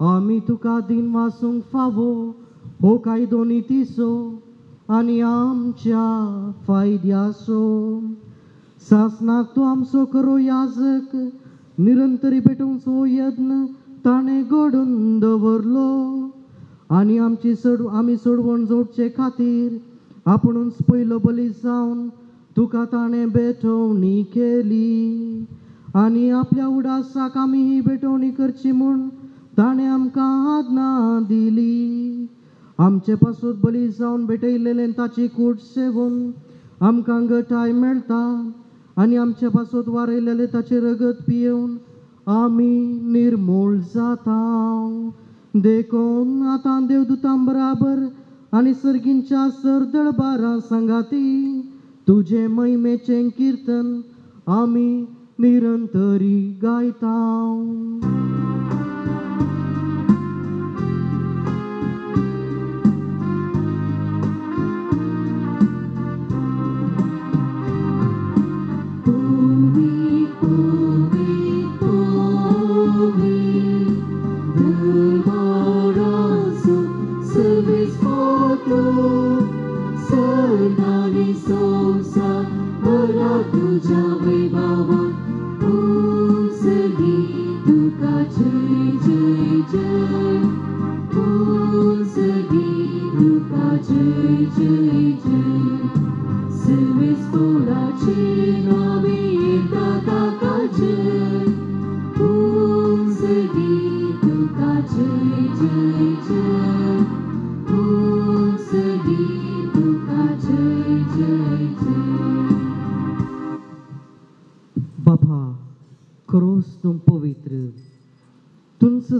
आमी तुका दीन वासूंक फावो हो कायदो नितीचो आनी आमच्या फायद्याचो. सासनाक तूं आमचो करो याजक, निरंतरी पेटोवचो यत्न ताणें घडोवन दवरलो आनी आमची आमी सोडवण जोडचे खातीर आपुणूच पयलो बली जावन तुका ताणें भेटवणी केली आनी आपल्या उडासाक आमी ही भेटवणी करची म्हूण ताणें आमकां आज्ञा दिली. आमचे पासून बली जावन भेटयलेलें ताची कूड सेवून आमकां गटाय मेळटा आनी आमचे पासून वारयलेलें ताचें रगत पियेवन आमी निर्मूळ जाता. देखून आतां देवदूतां बराबर आनी सर्गींच्या सरदळबारा सांगाती तुजे महिमेचें किर्तन आमी निरंतरी गायता.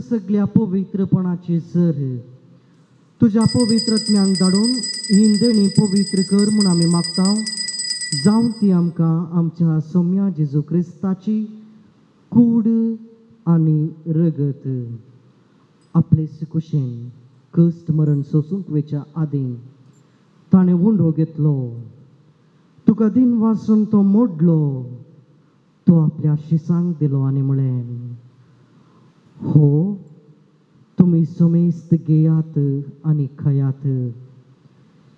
सगळ्या पवित्रपणाची सर तुज्या पवित्रत्म्यांक धाडून ही देणी पवित्र कर म्हूण आमी मागता. जावं ती आमकां आमच्या सोम्या जेजू क्रिस्ताची कूड आनी रगत. आपले कुशेन कश्ट मरण सोसूंक वेच्या आदीं ताणें उंडो घेतलो, तुका दिन वासून तो मोडलो, तो आपल्या शिसांक दिलो आनी म्हळें, हो तुमी समेस्त घेयात आनी खायात,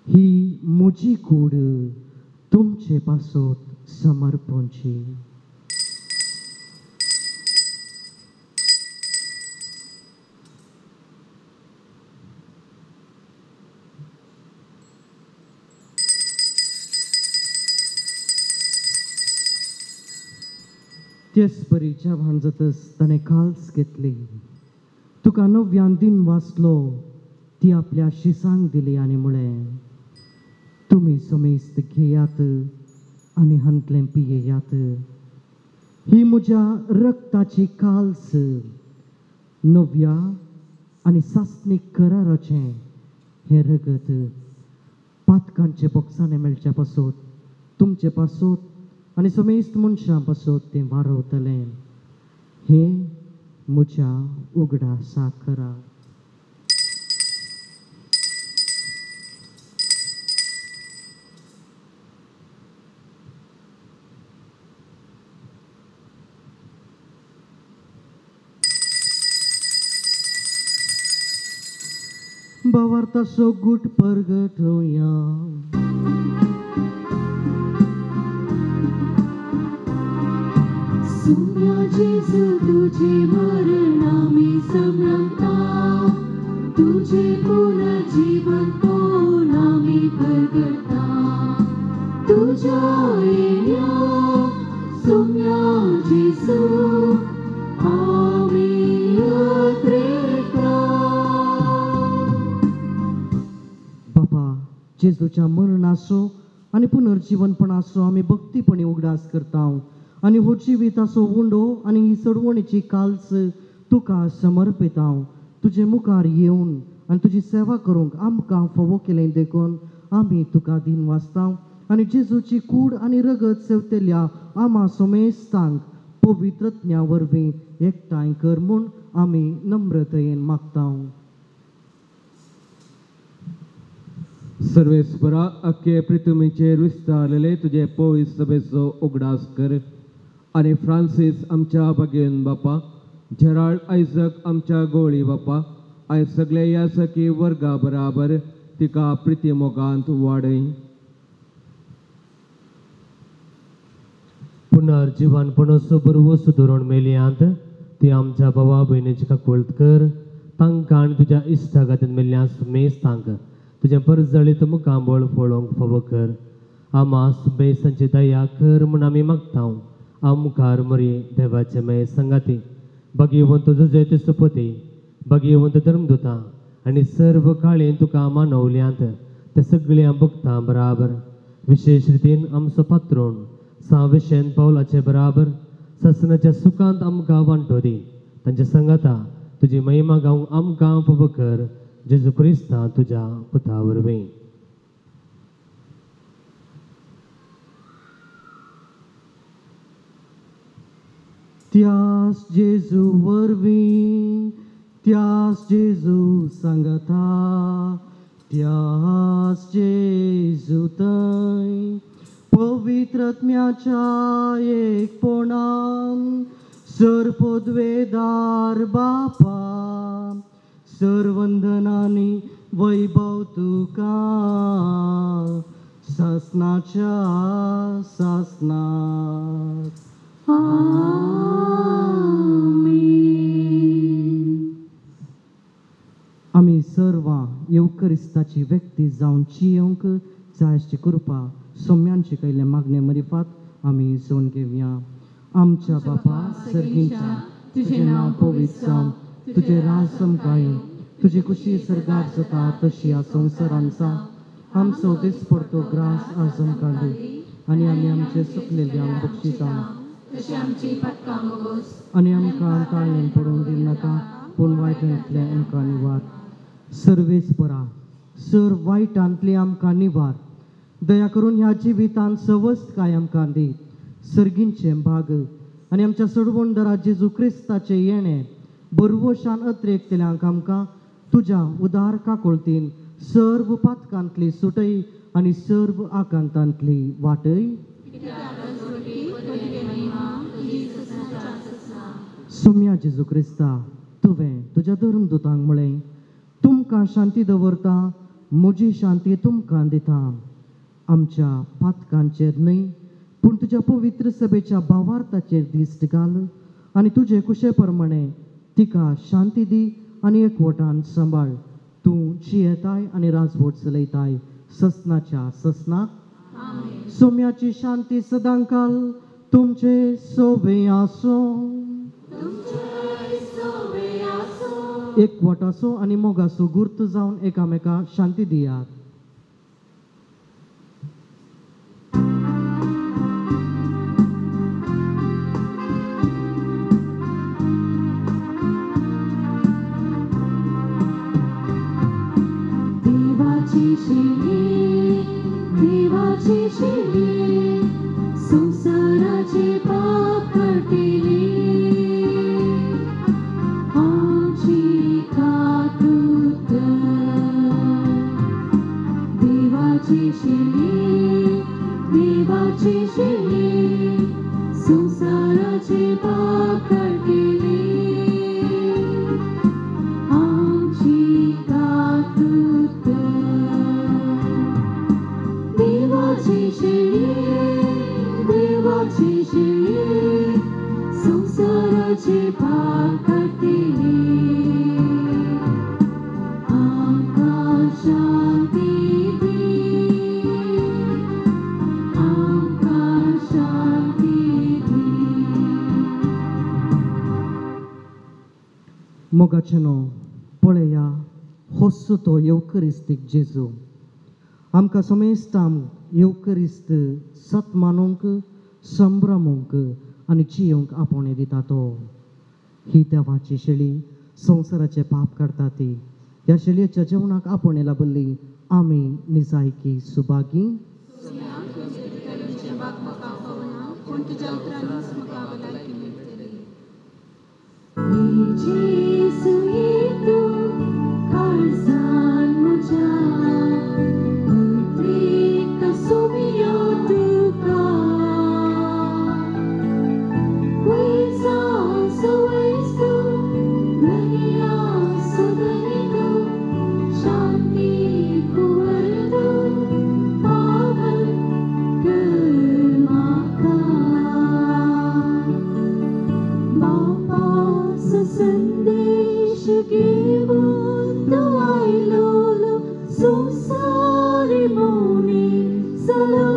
ही म्हजी कूड तुमचे पासत समर्पणची. तेच बरी जेवण जातच ताणें काल्स घेतली, तुका नव्यान दिन वाचलो, ती आपल्या शिसांक दिली आनी म्हळें, तुमी समेस्त घेयात आनी हांतलें पियेयात, ही म्हज्या रक्ताची काल्स, नव्या आनी सासणीक कराराचें हें रगत पातकांचे बोक्सांनी मेळच्या पासत तुमचे पासत आनी समेस्त मनशां पासत तें वारवतलें. हें म्हज्या उगडासा करा. भावार्थाचो गूट परगटोवया. सुम्या जेजू तुझे मरण आमी संभ्रमता, तुझे पुनर्जीवनपण आमी परगटा. तुझ्या येण्या सुम्या जेजू आमी अत्रेता. बापा, जेजूच्या मरणाचो आनी पुनर्जीवनपणाचो आमी भक्तीपणी उगडास करता आनी हो जिविताचो उंडो आनी ही चडवणीची काल्स तुका समर्पिता. तुजे मुखार येवन आनी तुजी सेवा करूंक आमकां फावो केलें देखून आमी तुका दिन वाचता आनी जेजूची कूड आनी रगत सेवतेल्या आमा सोमेस्तांक पवित्रज्ञा वरवीं एकठांय कर म्हूण आमी नम्रतयेन मागता. सर्वेस्परा, अख्खे पृथ्वीचेर विस्तारलेले तुजे पवित्र सभेचो उगडास कर आनी फ्रांसीस आमच्या बागेन बापा, जेराल्ड आयजक आमच्या गोळी बापा आनी सगळे ह्या सखी वर्गा बराबर तिका प्रिती मोगांत वाडय. पुनर्जीवनपणाचो बरवो सुदरून मेल्यांत ती आमच्या बाबा भयणीची काकुळट कर. तांकां आनी तुज्या इश्टागतीन मेल्ल्या सुमेस्तांक तुजें परजळीत मुखांबळ पळोवंक फावो कर. आमा सुमेस्तांची दया कर म्हूण आमी मागता. आमकार मरी देवाचे मे संगाती भगवंत तुजो सुपती भगवंत धर्मदुता आनी सर्व काळेन तुका मानवल्यांत ते सगळ्या भक्तां बराबर विशेश रितीन आमचो पात्रोण साविशेन पावलाचे बराबर ससनाच्या सुखांत आमकां वांटो दी. तांच्या संगाता तुजी महिमा गावंक आमकां फावो कर. जेजू क्रिस्ता तुज्या पुता वरवीं. त्यास जेजू वरवीं, त्यास जेजू सांगता, त्यास जेजू थंय पवित्रत्म्याच्या एकपणान सर्पद्वेदार बापा सर्वंदनानी वैभव तुका सासनाच्या सासनात. आमी सर्वां येवकरिस्ताची व्यक्ती जावन जियेवंक जायची कृपा सोम्यांची कैले मागणे मरिफात आमी जोन घेवया. आमच्या बापा सर्गींच्या, तुजें नांव पवित्र जावं, तुजें राज आमकां येवं, तुजी खुशी सर्गार जाता तशी ह्या संवसारांत जावं. आमचो दिसपडतो ग्रास आज आमकां दी आनी आमी आमचे चुकलेल्यांक बक्षिता आनी आमकां ताळेन पडूंक दिनाका, पूण वायटांतलें आमकां निवार. सर्वेस्परा, सर वायटांतली आमकां निवार. दया करून ह्या जिवितांत सवस्तकाय आमकां दी. सर्गींचें भाग आनी आमच्या सडवणदारा जेजू क्रिस्ताचें येणें बरवशान अत्रेकतल्यांक आमकां तुज्या उदार काकुळतीन सर्व पातकांतली सुटय आनी सर्व आकांतांतली वाटय. सोम्या जेजू क्रिस्ता, तुवें तुज्या धर्मदुतांक म्हळें, तुमकां शांती दवरता, म्हजी शांती तुमकां दिता. आमच्या पातकांचेर न्हय पूण तुज्या पवित्र सभेच्या भावार्थाचेर दिश्ट घाल आनी तुजे कुशे प्रमाणे तिका शांती दी आनी एकवटान सांबाळ. तूं जियेताय आनी राजवट चलयताय ससनाच्या ससनाक. सोम्याची शांती सदांकाल तुमचे सोबे आसूं. एकवटाचो आनी मोगाचो गुर्त जावन एकामेका शांती दियात. देवाची शिली, देवाची शिली, संसाराचे पाप काडटली. आमची काकूत देवाची शिली, देवाची शिली, संसाराचे पाप काडटली. आमची काकूत. मोगाचेनो पळया होसो तो येवकरिस्तीक जेजू आमकां समेस्तांक येवकरिस्त सत मानूंक संभ्रमूंक आनी जियोंक आपोवणें दिता तो. ही देवाची शेळी संवसाराचें पाप काडटा ती. ह्या शेळयेच्या जेवणाक आपोवणें लाबिल्ली आमी निजायकी Subhagi. Jesu itu kalsan muja Putrika sumio tuka Wisa suwestu Dunia sudanitu Shanti kuwartu Pavan kermaka Bapa संदेश घेऊन तू आयलोलो संसारी मोनी सलो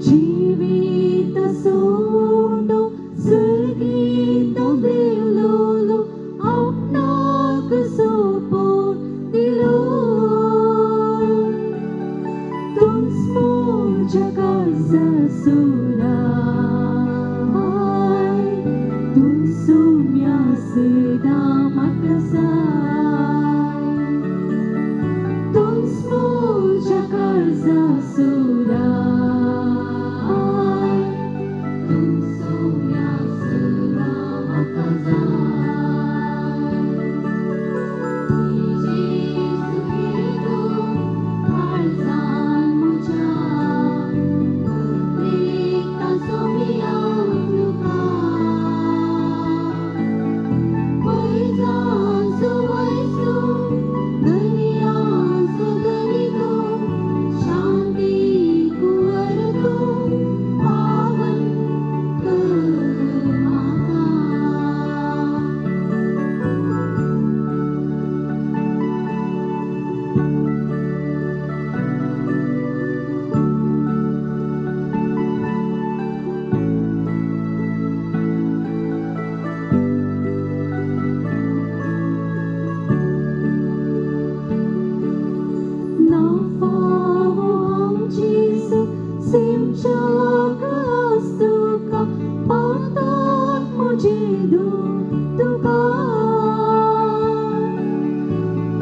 जीवित सोंडो स्वर्गीत देवलोलो आपणाक सोपोन दिलो तुमच म्हज्या काळजा सुरा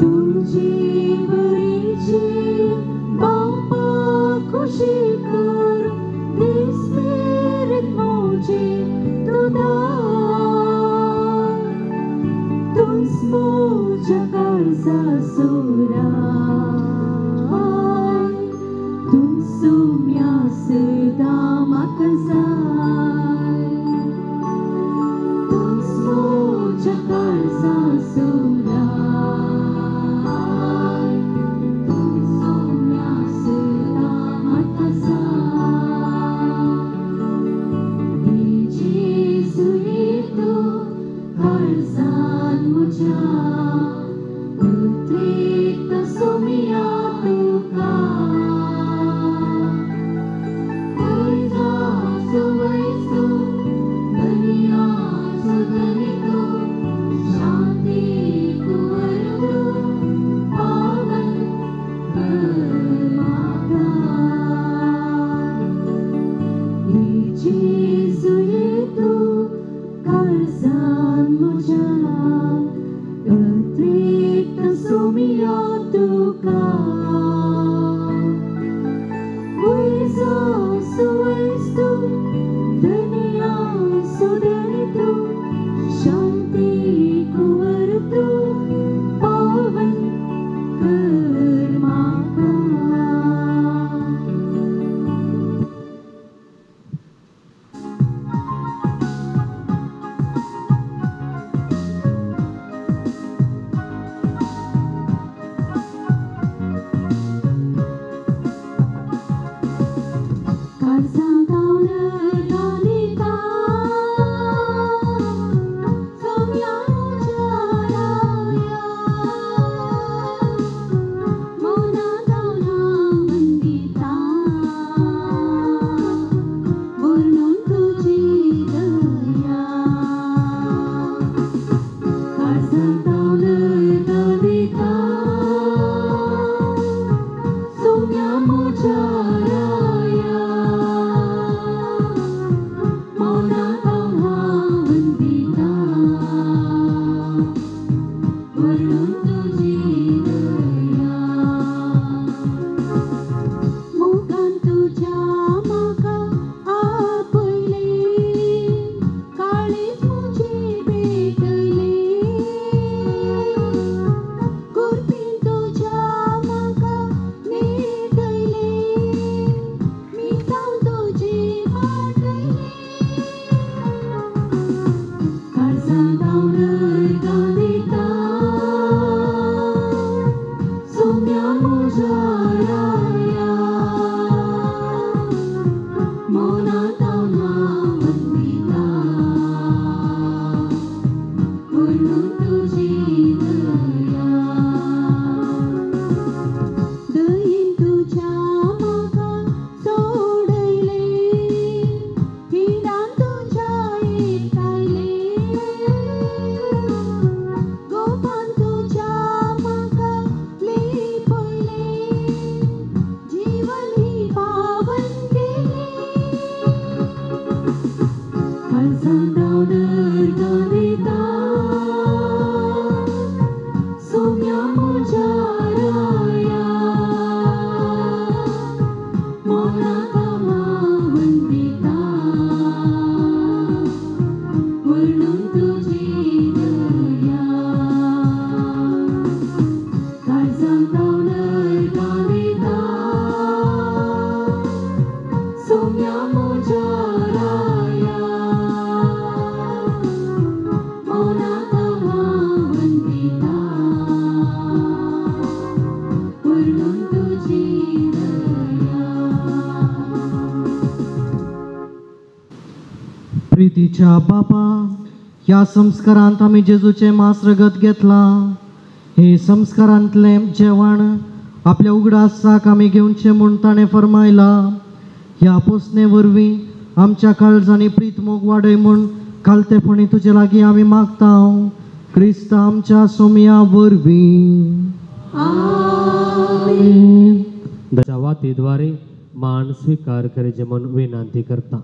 तुझी बरी म्हज्या राया, मनांत हांव वंदिता, म्हणून तुजी दया. दयेन तुज्या म्हाका सोडयलें, खिणान तुज्या एकठांयलें, गोपान तुज्या म्हाका लिपयलें, जीवन ही पावन केलें. काळजांत हांव दर्गां दिता, सोम्या म्हज्या राया, मनांत हांव वंदिता, म्हणून तुजी दया. काळजांत हांव दर्गां दिता, सोम्या म्हज्या राया, मनांत हांव वंदिता, म्हणून तुजी दया. प्रितीच्या बापा, ह्या संस्कारांत आमी जेजूचें मांस रगत घेतलां. हे संस्कारांतलें जेवण आपल्या उगडासाक आमी घेवचें म्हूण ताणें फर्मायलां. ह्या पोसणे वरवीं आमच्या काळजांनी प्रीत मोग वाडय म्हूण खालतेपणी तुजे लागीं आमी मागता, क्रिस्त आमच्या सोमया वरवीं. ताच्या वातीद्वारे मान स्वीकार करचे म्हूण विनंती करता.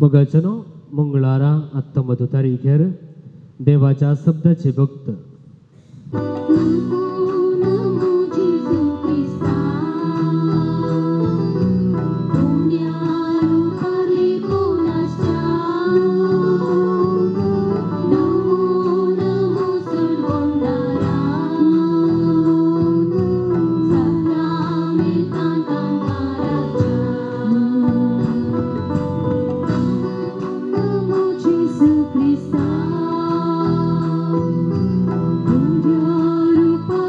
मोगाचेनो मंगळारा 19 तारीखेर देवाच्या शब्दाचे भक्त नमो नमो जेजू क्रिस्ता, तुमच्या रुपार लेखून आसच्या. नमो नमो चडवणारा, साक्रामेंतांत आमकां राखच्या. नमो जेजू क्रिस्ता, तुमच्या रुपार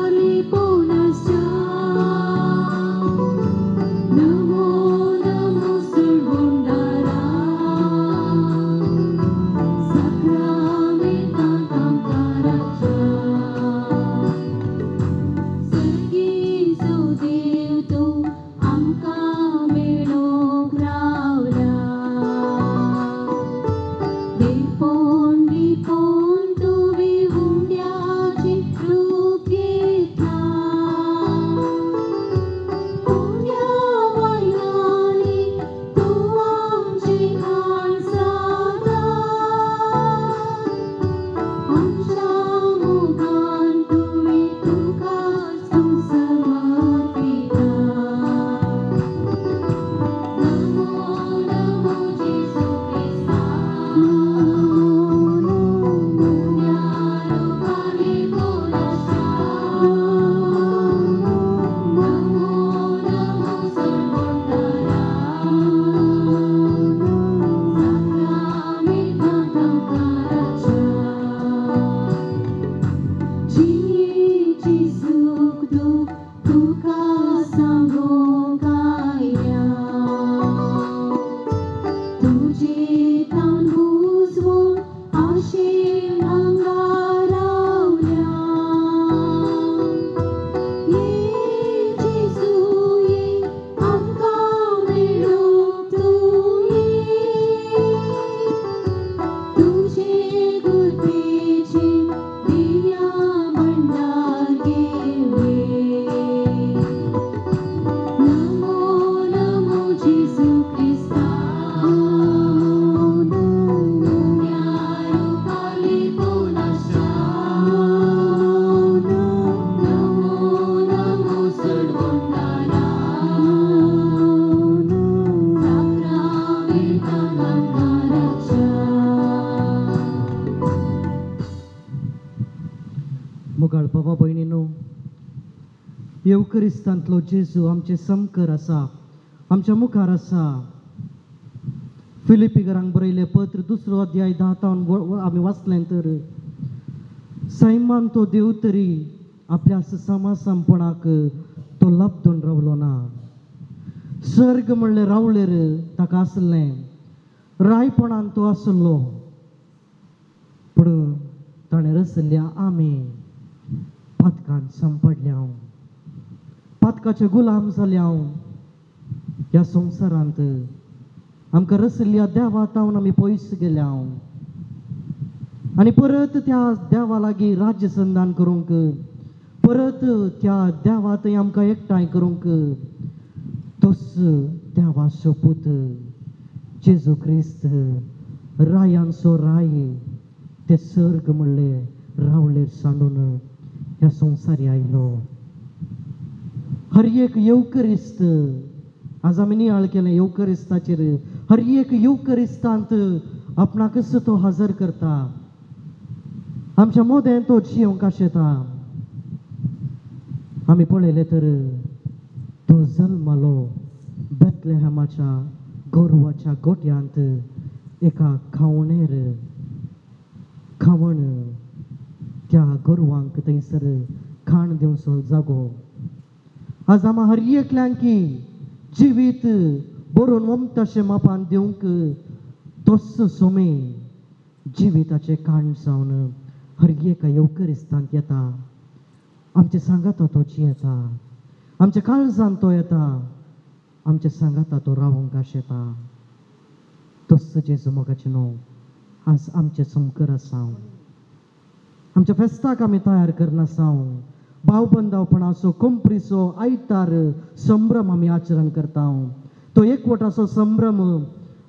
येवकरिस्तांतलो जेजू आमचे समकर आसा, आमच्या मुखार आसा. फिलिपीकरांक बरयलें पत्र 2 अध्याय 10 तावन आमी वाचलें तर सैमान तो देव तरी आपल्या समासमपणाक तो लब्दून रावलो ना. सर्ग म्हणलें रावलेर ताका आसलें, रायपणान तो आसलो, पूण ताणें रचल्ल्या आमी पातकान संपडल्या, पातकाचे गुलाम जाल्या. ह्या संवसारांत आमकां रचल्ल्या देवा तावन आमी पयस गेल्या आनी परत त्या देवा लागीं राज्य संधान करूंक, परत त्या देवा थंय आमकां एकठांय करूंक तोच देवाचो पूत जेजू क्रिस्त रायांचो राय ते सर्ग म्हणले रावलेर सांडून ह्या संवसारी आयलो. हर एक येवकरिस्त आज आमी नियाळ केलें येवकरिस्ताचेर, हर एक येवकरिस्तांत आपणाकच तो हजर करता, आमच्या मोदें तो जियोंक आशेता. आमी पळयलें तर तो जल्मलो बेतलेहमाच्या गोरवाच्या गोट्यांत एका खावणेर, खावण त्या गोरवांक थंयसर खाण दिवचो जागो. आज आमा हर एकल्यांकी जिवीत बरोवन वमताशें मापान दिवंक तोच सोमे जिविताचें काण जावन हर एका येवकरिस्तांत येता, आमच्या सांगाता तो जियेता, आमच्या काळजान तो येता, आमच्या सांगाता तो रावंक आशेता. तोच जेजू मोगाचें न्हू आज आमचें समकर आसा. आमच्या फेस्ताक आमी तयार करनासा, भावबंदावपणाचो कोंपरीचो आयतार संभ्रम आमी आचरण करता. तो एकवटाचो संभ्रम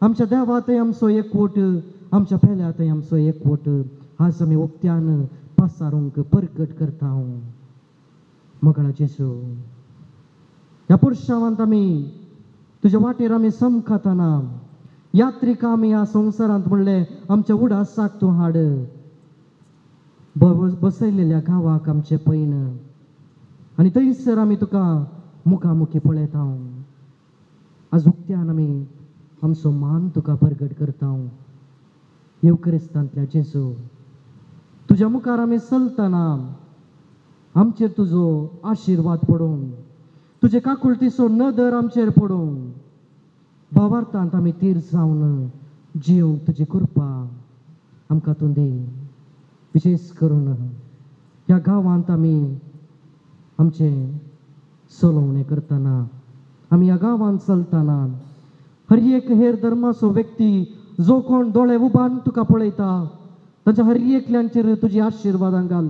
आमच्या देवातय आमचो एकवट, आमच्या पेल्यातय आमचो एकवट आज आमी उक्त्यान पासारूंक परकट करता. मोगाळा जेजू, ह्या पुरशावांत आमी तुज्या वाटेर आमी समखातना यात्रिका आमी ह्या संवसारांत म्हणलें आमच्या उडासाक तूं हाड, बसयलेल्या गांवाक आमचें पयन आनी थंयसर आमी तुका मुखामुखी पळयता. आज उक्त्यान आमी आमचो मान तुका परगट करता. येवकरिस्तांतल्या जेजू, तुज्या मुखार आमी चलतना आमचेर तुजो आशिर्वाद पडून, तुजे काकुळटीचो नदर आमचेर पडून, भावार्थांत आमी तीर जावन जिवंक तुजी कृपा आमकां तूं दी. विशेष करून ह्या गांवांत आमी आमचें चलोवणें करतना, आमी ह्या गांवांत चलतना हर एक हेर धर्माचो व्यक्ती जो कोण दोळे उबान तुका पळयता तांच्या हर एकल्यांचेर तुजी आशिर्वादां घाल,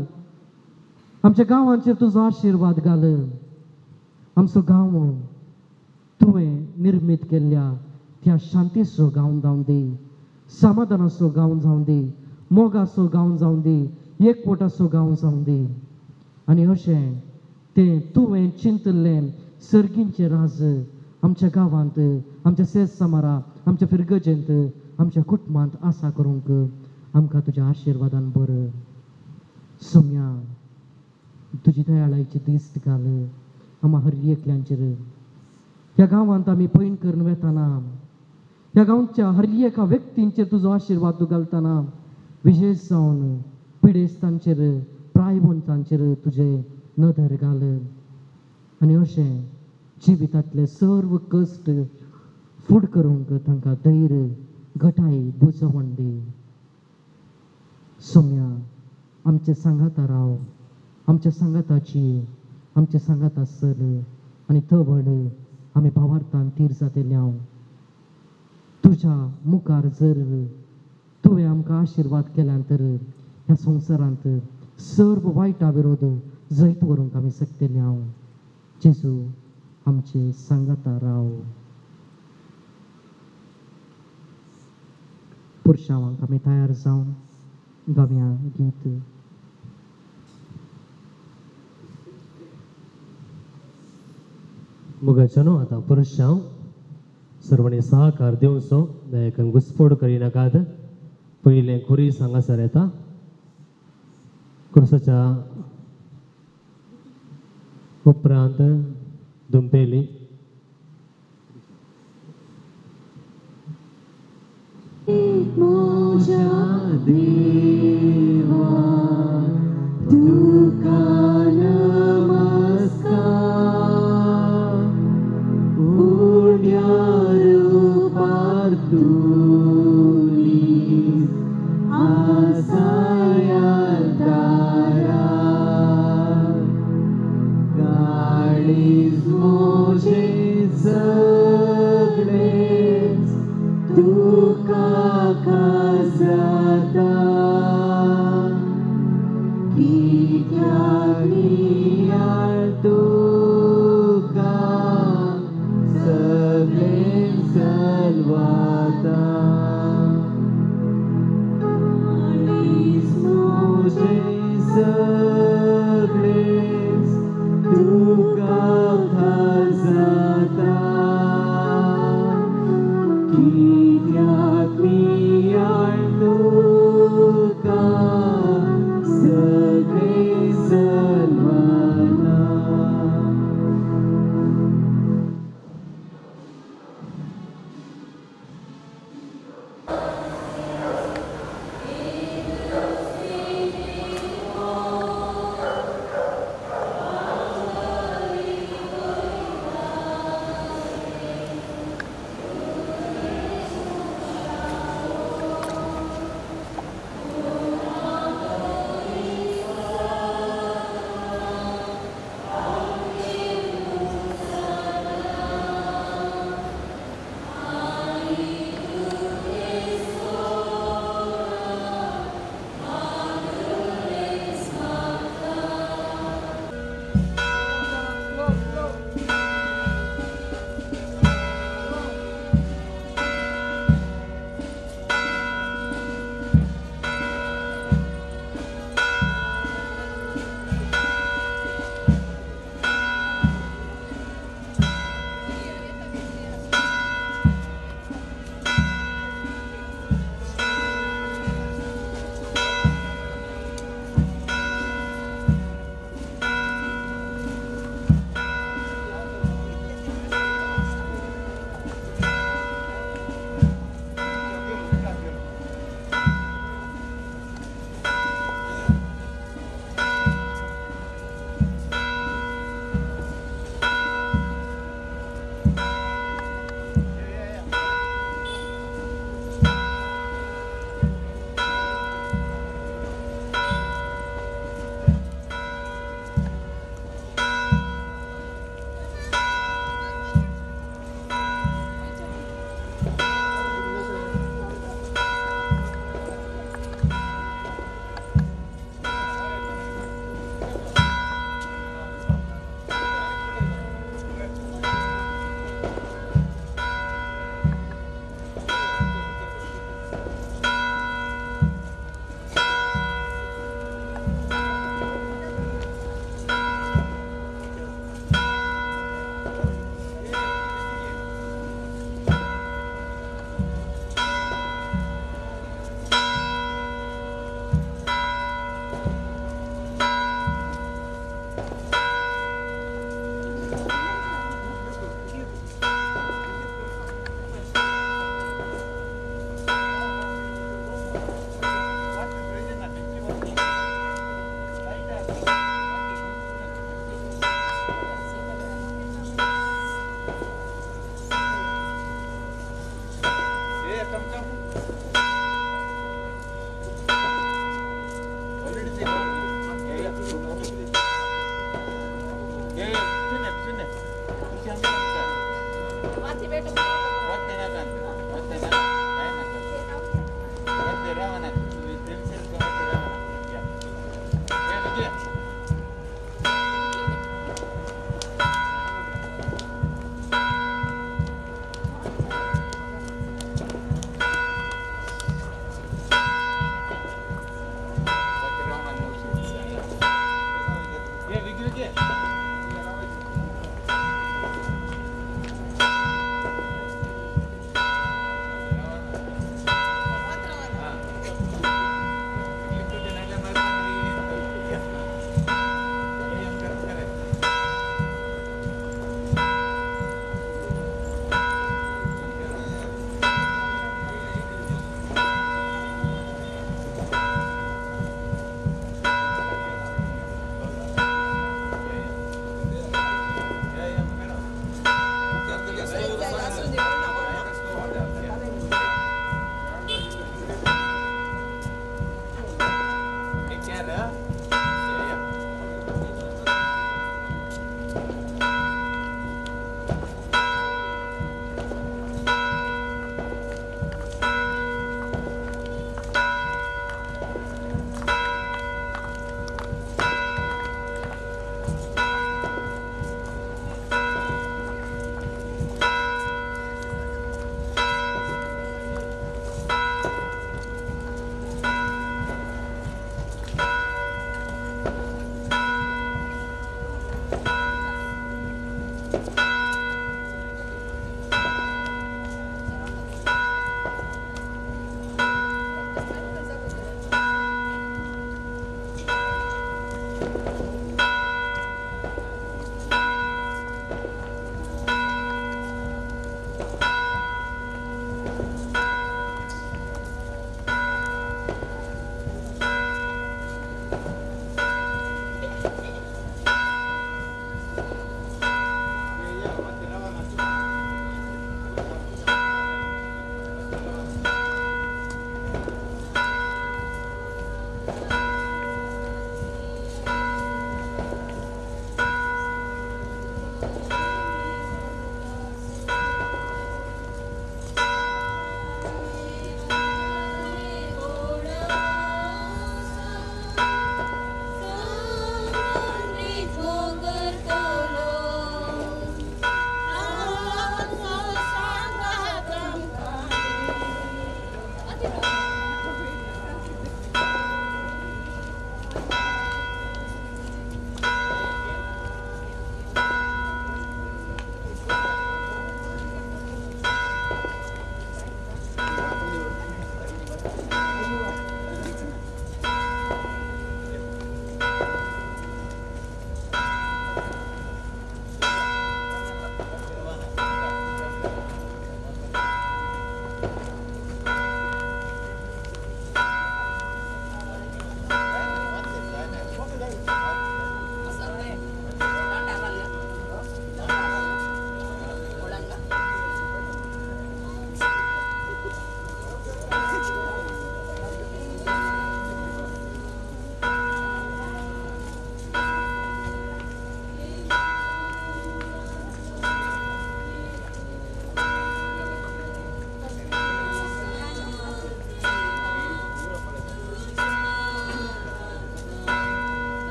आमच्या गांवांचेर तुजो आशिर्वाद घाल. आमचो गांव तुवें निर्मीत केल्ल्या त्या शांतीचो गांव जावन दी, समाधानाचो गांव जावन दी, मोगाचो गांव जावन दी, एकवटाचो गांव जावन दी. आनी अशें तें तुवें चिंतिल्लें सर्गींचें राज आमच्या गांवांत, आमच्या सेज समारा, आमच्या फिरगजेंत, आमच्या कुटुंबांत आसा करूंक आमकां तुज्या आशिर्वादान बरं. सोम्या तुजी दयाळायची दिस्त घाल आमा हर एकल्यांचेर. ह्या गांवांत आमी पयण करून वेताना ह्या गांवच्या हर एका व्यक्तींचेर तुजो आशिर्वाद तूं घालतना विशेष जावन पिडेस्तांचेर, प्रायवंतांचेर तुजें नदर घाल आनी अशें जिवितांतले सर्व कश्ट फूड करूंक तांकां धैर्य, घटाय, बुजवण दी. सोम्या आमचे सांगाता राव, आमच्या सांगाताची, आमच्या सांगाता सर आनी तवड आमी भावार्थान तीर जातले. हांव तुज्या मुखार जर तुवें आमकां आशिर्वाद केल्यान तर ह्या संवसारांत सर्व वायटा विरोध जैत व्हरूंक आमी शकतले. हांव जेजू आमचे सांगाता राव. पुरशावांक आमी तयार जावन गावया गीत. मुगाच्यानो आतां पुरशांव सर्वांनी सहकार दिवचो, दयाकन घुसपोड करिनाकात. पयलें खुरीस हांगासर येता, खुर्साच्या उपरांत दुंपेली. म्हज्या देवा तुका नमस्कार उण्या रुपार तुली आसाया दारा काळीज म्हजें सगळेंच तुका खासता कित्याक नियाळ तुका सगळें सलवाता काळीज म्हजें सगळेंच तुका खासता कित्याक नियाळ तुका सगळें सलवाता.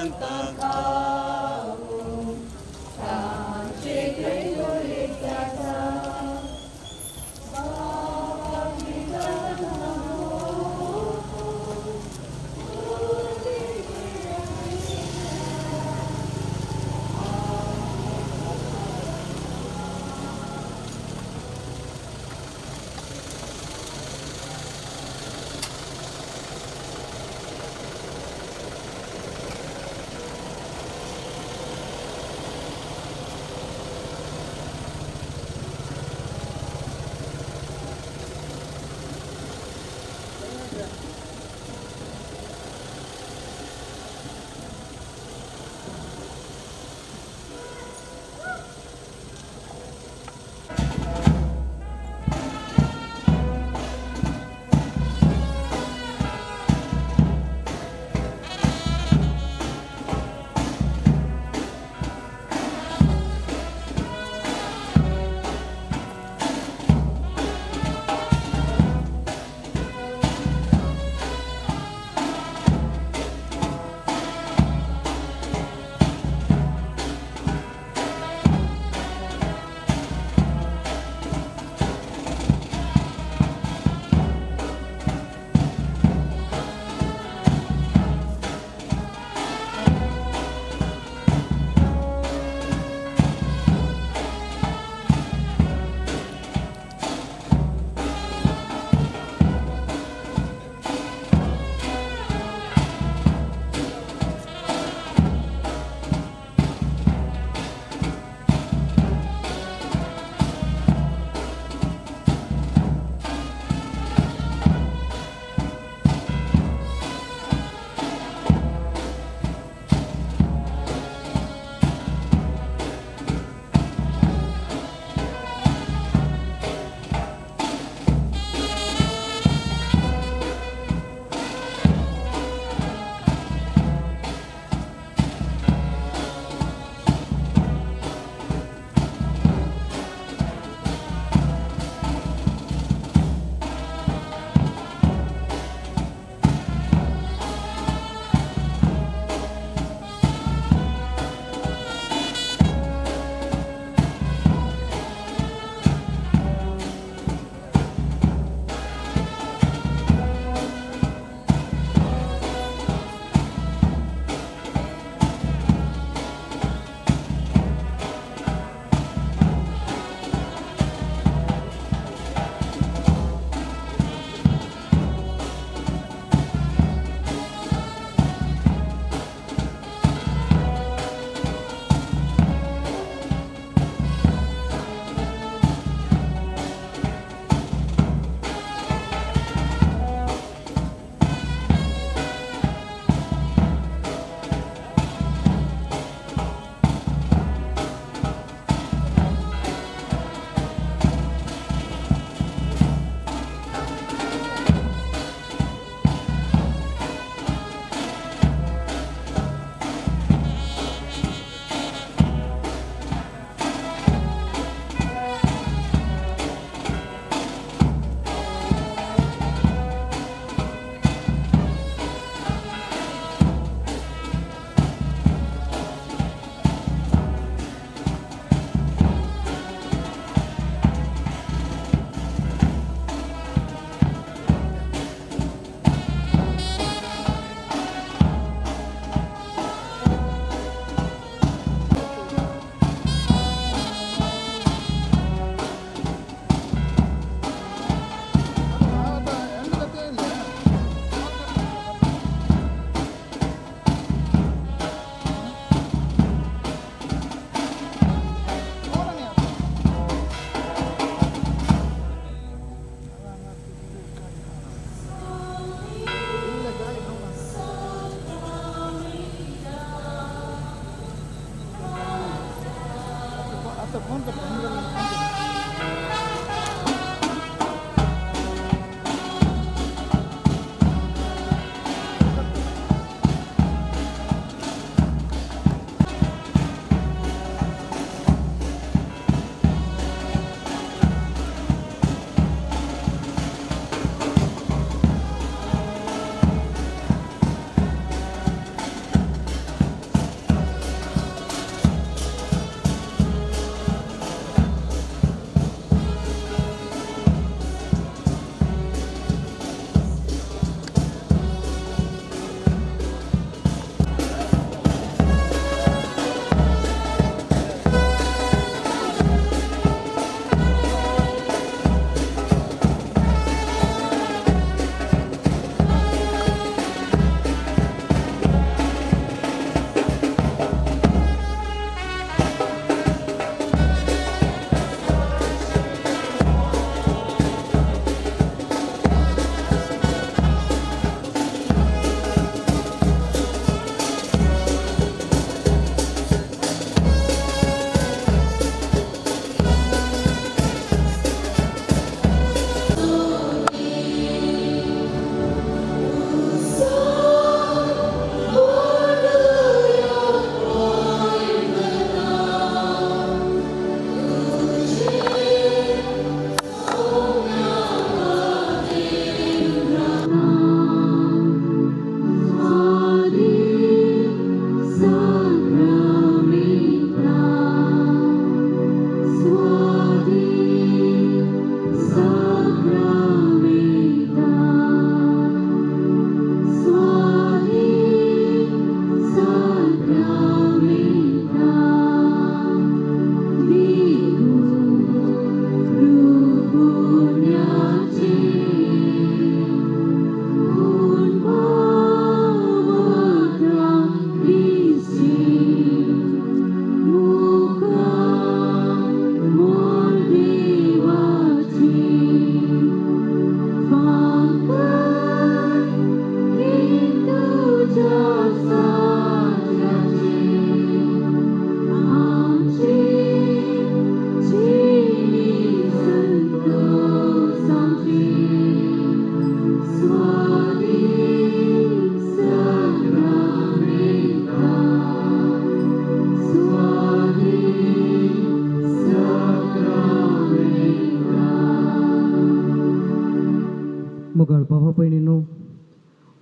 तांकां खावूं तांचे त्रैलोक्य आसा.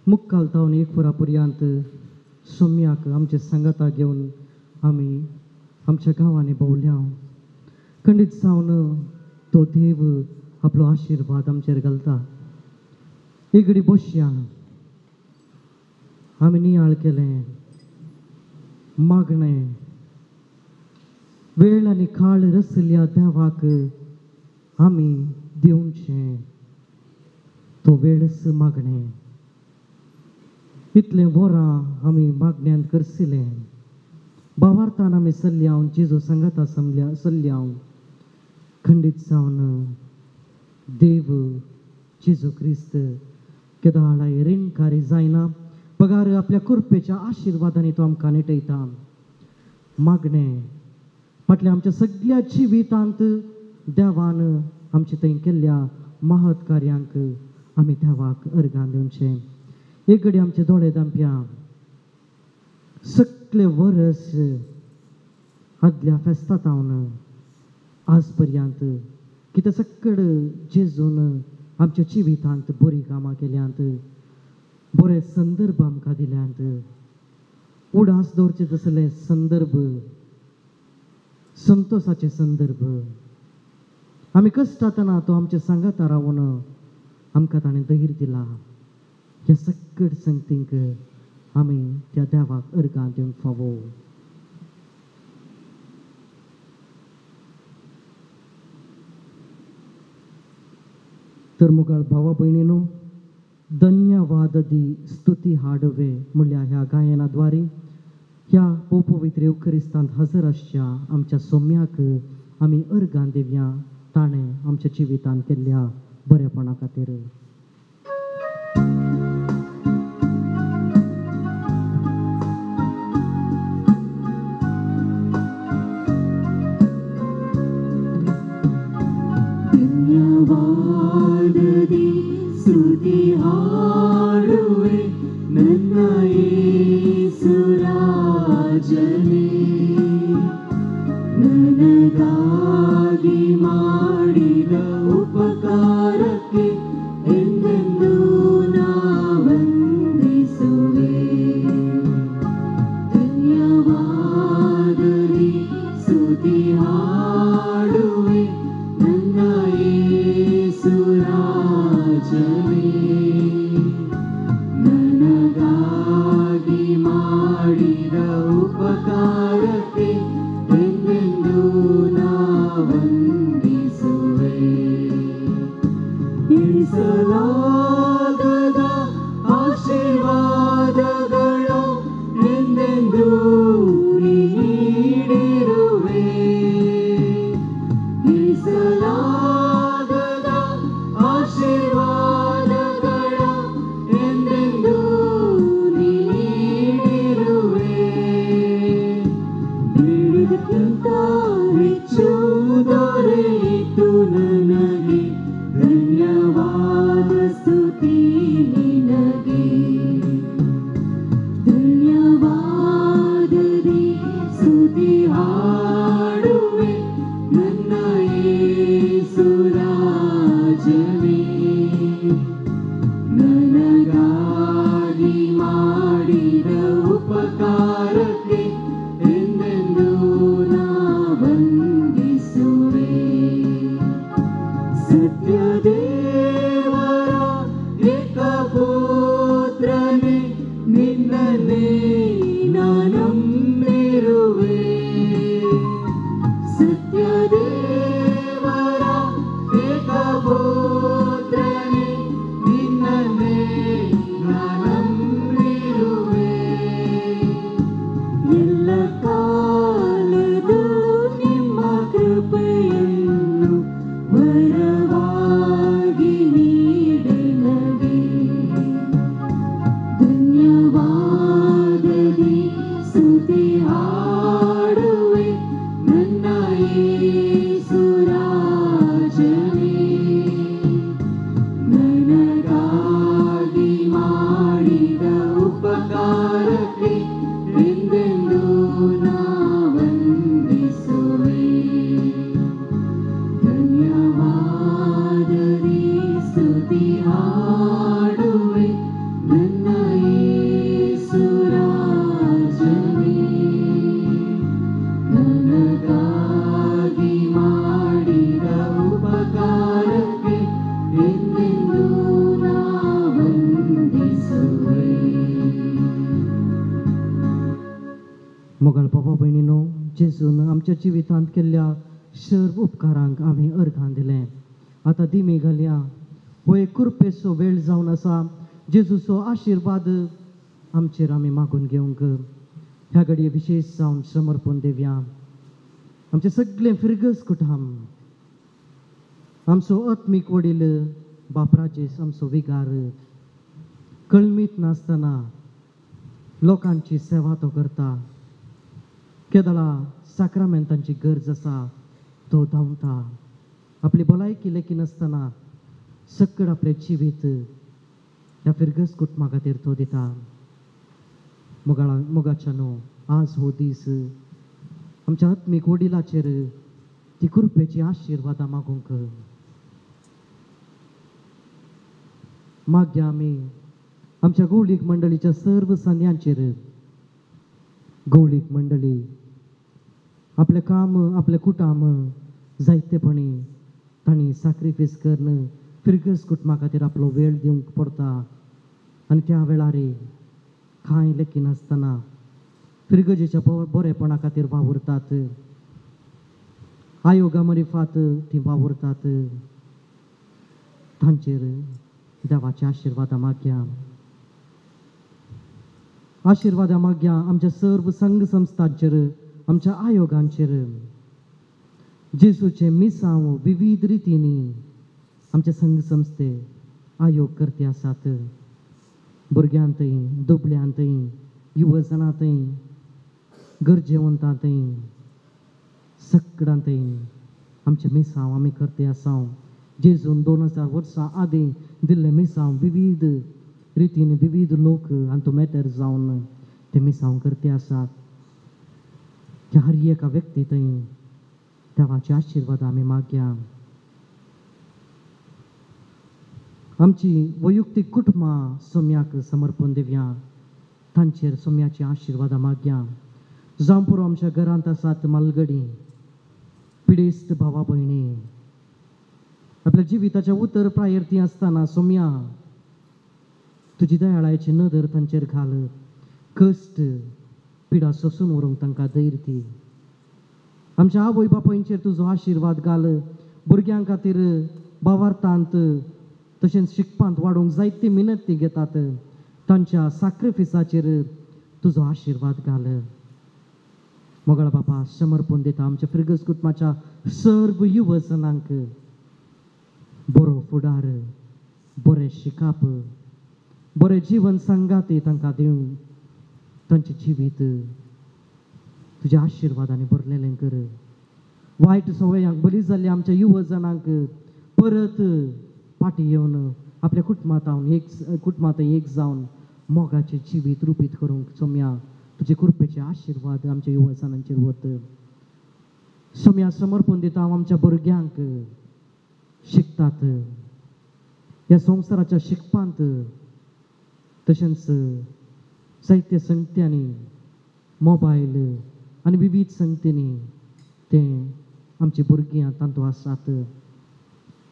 मुक्काल तावन एक वरा पर्यंत सोम्याक आमचे सांगाता घेवन आमी आमच्या गांवांनी भोंवल्या. खंडीत जावन तो देव आपलो आशिर्वाद आमचेर घालता. एगडी बसया आमी नियाळ केलें, मागणें वेळ आनी काळ रसल्या देवाक आमी दिवचें तो वेळच मागणें. इतलें वरां आमी मागण्यांत करसिलें. भावार्थान आमी सल्ल्याव जेजू सांगाता समल्या सल्ल्याव. खंडीत जावन देव जेजू क्रिस्त केदाळाय रिणकारी जायना बगार आपल्या कृपेच्या आशिर्वादांनी तो आमकां नेटयता. मागणें फाटल्या आमच्या सगळ्या जिवितांत देवान आमचे थंय केल्ल्या महत् कार्यांक आमी देवाक अर्गां दिवचें. एक घडी आमचे दोळे दांपया. सगळे वरस आदल्या फेस्ता तावन आज पर्यंत कितें सक्कड जेजून आमच्या जिवितांत बरीं कामां केल्यांत, बरे संदर्भ आमकां दिल्यांत. उडास दवरचे तसले संदर्भ, संतोसाचे संदर्भ. आमी कश्टातना तो आमच्या सांगाता रावन आमकां ताणें धैर्य दिला. ह्या सक्कड संगतींक आमी त्या देवाक अर्गां दिवंक फावो. तर मुखार भावा भयणीनो, धन्यवाद दी स्तुती हाडवे म्हणल्यार ह्या गायनाद्वारे ह्या पोपवित्र येवखरिस्तांत हजर आसच्या आमच्या सोम्याक आमी अर्गां दिवया ताणें आमच्या जिवितांत केल्ल्या बरेपणा खातीर. ಧನ್ಯವಾದದಿ ಸ್ತುತಿ ಹಾಡುವೆ ನನ್ನ ಯೇಸುರಾಜನೇ, ನನಗಾಗಿ ಮಾಡಿದ ಉಪಕಾರಕ್ಕೆ ಎಂದೆಂದೂ ನಾ ವಂದಿಸುವೆ. ಧನ್ಯವಾದದಿ ಸ್ತುತಿ ಹಾಡುವೆ ನನ್ನ ಯೇಸುರಾಜನೇ, ನನಗಾಗಿ ಮಾಡಿದ ಉಪಕಾರಕ್ಕೆ ಎಂದೆಂದೂ ನಾ ವಂದಿಸುವೆ. ಎಣಿಸಲಾಗದ ಆಶೀರ್ವಾದಗಳು ಎಂದೆಂದೂ ನೀಡಿರುವೆ. ಎಣಿಸಲಾಗದ ಆಶೀರ್ವಾದಗಳ ಎಂದೆಂದೂ ನೀಡಿರುವೆ. मोगाळ बाबा भयणीनो, जेजून आमच्या जिवितांत केल्ल्या सर्व उपकारांक आमी अर्घां दिलें. आतां दिमी घालया. हो एक कृपेचो वेळ जावन आसा. जेजूचो आशिर्वाद आमचेर आमी मागून घेवंक ह्या घडये विशेश जावन समर्पण दिवया. आमचें सगळें फिरगज कुटाम, आमचो आत्मीक वडील बाप राजेश, आमचो विगार, कळमीत नासतना लोकांची सेवा तो करता. केदळा साक्रामेंतांची गरज आसा तो धांवता. आपली भलायकी लेखिनासतना सकड आपलें जिवीत ह्या फिरगज कुटुंबा खातीर तो दिता. मोगाच्या न्हू, आज हो दीस आमच्या आत्मीक वडिलाचेर ती कृपेची आशिर्वादां मागूंक मागया. आमी आमच्या गौळीक मंडळीच्या सर्व संद्यांचेर, गौळीक मंडळी आपलें काम आपलें कुटाम जायतेपणी तांणी साक्रिफीस करून फिरगज कुटुंबा खातीर आपलो वेळ दिवंक पडटा. आनी त्या वेळार कांय लेखिनासतना फिरगजेच्या बरेपणा खातीर वावुरतात. आयोगा मरिफात ती वावुरतात. तांचेर देवाचे आशिर्वादां मागया. आशिर्वादां मागया आमच्या सर्व संघ संस्थांचेर, आमच्या आयोगांचेर. जेजूचें मिसांव विविध रितींनी आमचे संघ संस्थे आयोग करते आसात. भुरग्यांतय, दुबळ्यांतय, युवजणांतय, गरजेवंतांतय, सकडांतय आमचें मिसांव आमी करते आसा. जेजून 2000 वर्सां आदीं दिल्लें मिसांव विविध रितीन विविध लोक हातूंत मेतेर जावन ते मिसांव करते आसात. त्या हर एका व्यक्ती थंय देवाचे आशिर्वाद आमी मागया. आमची वैयक्तीक कुटुंबां सोम्याक समर्पण दिवया. तांचेर सोम्याची आशिर्वादां मागया. जावं पुरो आमच्या घरांत आसात मालगडी पिडेस्त भावा भयणी, आपल्या जिविताच्या उतर प्रायर ती आसतना सोम्या तुजी दयाळायची नदर तांचेर घाल. कश्ट पिडा सोसून व्हरूंक तांकां धैर्य दी. आमच्या आवय बापायंचेर तुजो आशिर्वाद घाल. भुरग्यां खातीर भावार्थांत तशेंच शिकपांत वाडोवंक जायती मिनत ती घेतात. तांच्या साक्रिफिसाचेर तुजो आशिर्वाद घाल. मोगाळ बापा, समर्पण दिता आमच्या फिरगज कुटुंबाच्या सर्व युवजनांक बरो फुडार, बरें शिकप, बरें जीवन संगाती तांकां दिवन तांचें जिवीत तुज्या आशिर्वादांनी भरलेलें कर. वायट सवयांक बरी जाल्ल्या आमच्या युवजनांक परत फाटीं येवन आपल्या कुटुंबांत एक कुटुंबांत एक जावन मोगाचें जिवीत रुपीत करूंक सोम्या तुजे कृपेचे आशिर्वाद आमच्या युवजनांचेर वत. सोम्या समर्पण दिता हांव आमच्या भुरग्यांक शिकतात ह्या संवसाराच्या शिकपांत, तशेंच जायते संगत्यांनी मोबायल आनी विविध संगतींनी ते आमची भुरगीं तांतू आसात.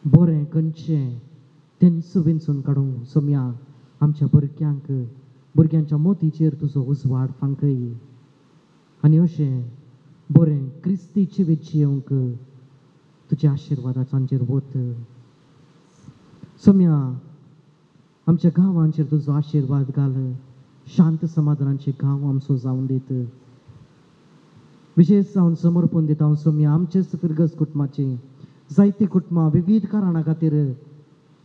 बरें खंयचें तेंच विंचून काडूंक सोम्या आमच्या भुरग्यांक, भुरग्यांच्या मोतीचेर तुजो उजवाड फांकय आनी अशें बरें क्रिस्ती जिवीत जियोवंक तुज्या आशिर्वादाचेर वत. सोम्या आमच्या गांवांचेर तुजो आशिर्वाद घाल. शांत समाधानाचे गांव आमचो जावन दीत. विशेश जावन समर्पण दिता हांव सोम्या आमचेच फिरगज कुटुंबाची जायती कुटुंबां विविध कारणां खातीर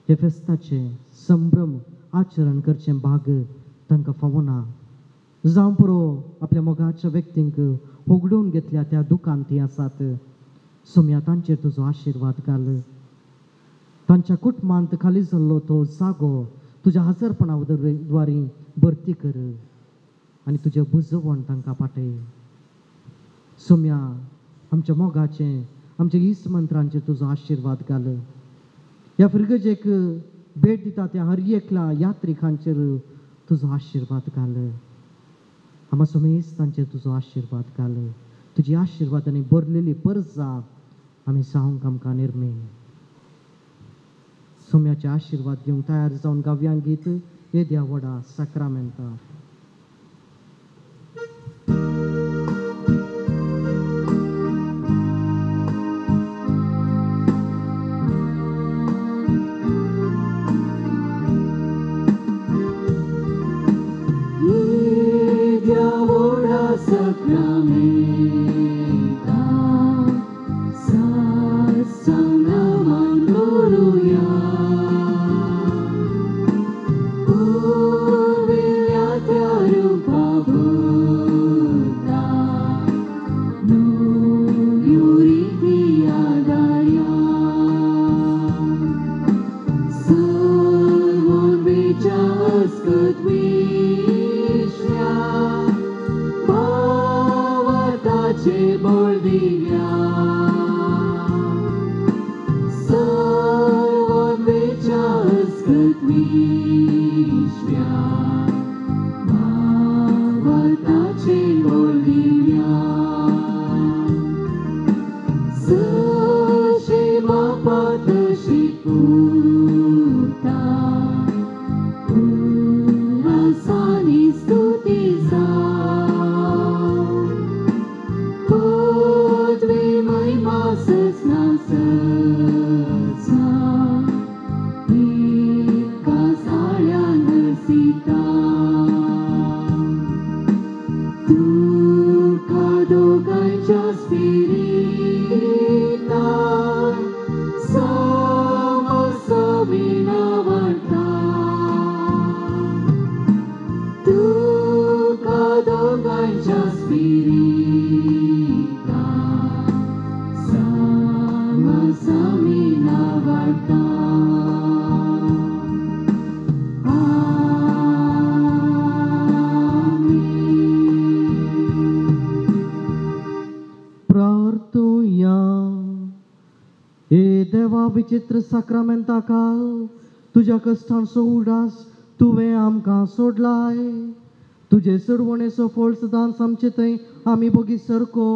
हे फेस्ताचें संभ्रम आचरण करचें भाग तांकां फावना. जावं पुरो आपल्या मोगाच्या व्यक्तींक होगडून घेतल्या त्या दुकान ती आसात. सोम्या तांचेर तुजो आशिर्वाद घाल. तांच्या कुटुंबांत खाली जाल्लो तो जागो तुज्या हजरपणा द्वारी भरती कर आनी तुजें बुजवण तांकां पाटय. सोम्या आमच्या मोगाचें, आमच्या इश्ट मंत्रांचेर तुजो आशिर्वाद घाल. ह्या फिरगजेक भेट दिता त्या हर एकल्या यात्रिकांचेर तुजो आशिर्वाद घाल. आमा सोमेस तांचेर तुजो आशिर्वाद घाल. तुजी आशिर्वाद आनी भरलेली परजा आमी जावंक आमकां निर्मे. सोम्याचे आशिर्वाद घेवंक तयार जावन गावया गीत येद्या व्हडा साक्रामेंता. सक्रामेंता साष्टांग करुया पुर्विल्ल्या त्या रुपा भरता नव्यो रिती आदारया सर्वोन्मेच्या अस्कत विश्ल्या भावार्थाचे बळ दिव्या सर्वोन्मेच्या अस्कत विश्ल्या भावार्थाचे बळ दिव्या जशे बापा तशी पुता उल्हासानी स्तुती जावं पदवी महिमा सजना सजना एका साळ्यान सीता तुका दोगांच्या स्पिरितान सामसमिना वाडटा तुका दोगांच्या स्पिरितान सामसमिना वाडटा. प्रार्थुया. हे देवा विचित्र साक्रामेंता काल तुज्या कश्टांचो उडास तुवें आमकां सोडलाय. तुजे सोडवणेचो फळ सदांच आमचे थंय आमी बोगी सरको.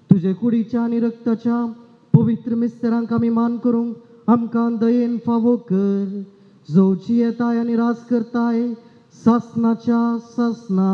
तुजे कुडीच्या आनी रक्ताच्या पवित्र मिस्तरांक आमी मान करूंक आमकां दयेन फावो कर. जो जियेताय आनी राज करताय सासनाच्या सासना.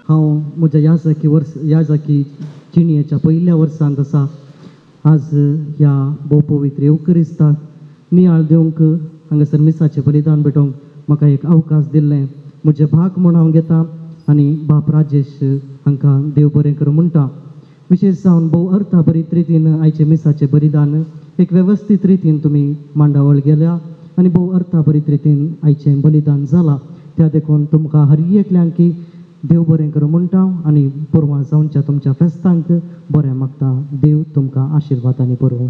हांव म्हज्या याजकी वर्स याजकी जिणेच्या पयल्या वर्सांत आसा. आज ह्या भोव पवित्र येवकरिस्ताक नियाळ दिवंक हांगासर मिसाचें बलिदान भेटोवंक म्हाका एक अवकाश दिल्लें म्हजें भाग म्हूण हांव घेता आनी बाप राजेश हांकां देव बरें करूं म्हणटा. विशेश जावन भोव अर्थाभरीत रितीन आयचें मिसाचें बलिदान एक वेवस्थीत रितीन तुमी मांडावळ गेल्या आनी भोव अर्थाभरीत रितीन आयचें बलिदान जालां. त्या देखून तुमकां हर एकल्यांकी देव बरें करूं म्हणटा आनी पुरवां जावच्या तुमच्या फेस्तांक बरें मागता. देव तुमकां आशिर्वाद आनी पुरवूं.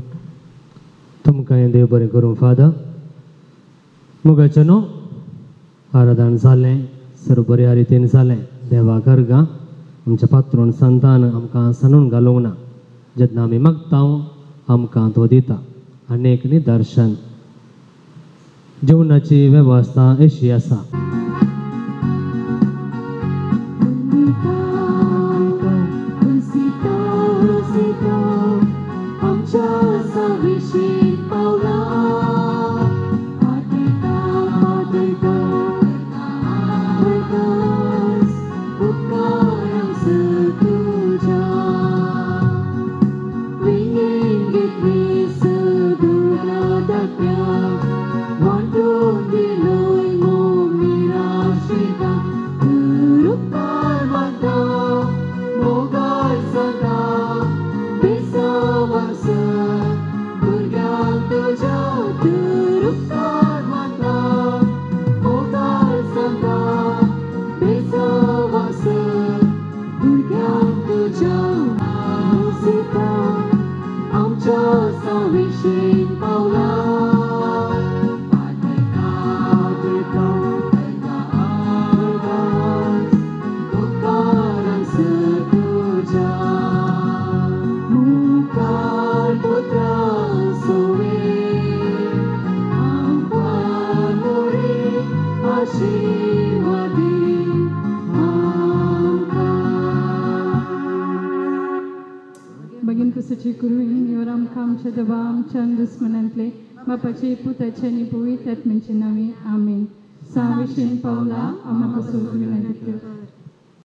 तुमकां देव बरें करूं फादर. मोगाचें न्हू आराधन जालें सर्व बऱ्या रितीन जालें. देवा गर्गा आमच्या पात्रोन संतान आमकां सांडून घालूंक ना. जेन्ना आमी मागता आमकां तो दिता. आनी एक निदर्शन जेवणाची वेवस्था अशी आसा. One, two, three, स्वीकरून निवर आमकां आमच्या देवा आमच्या दुस्मनांतले बापाचे पुताचे आनी पवित्र आत्म्याचे नांवी आमेन. साविशीन पावला आम्हा पासून विनंती.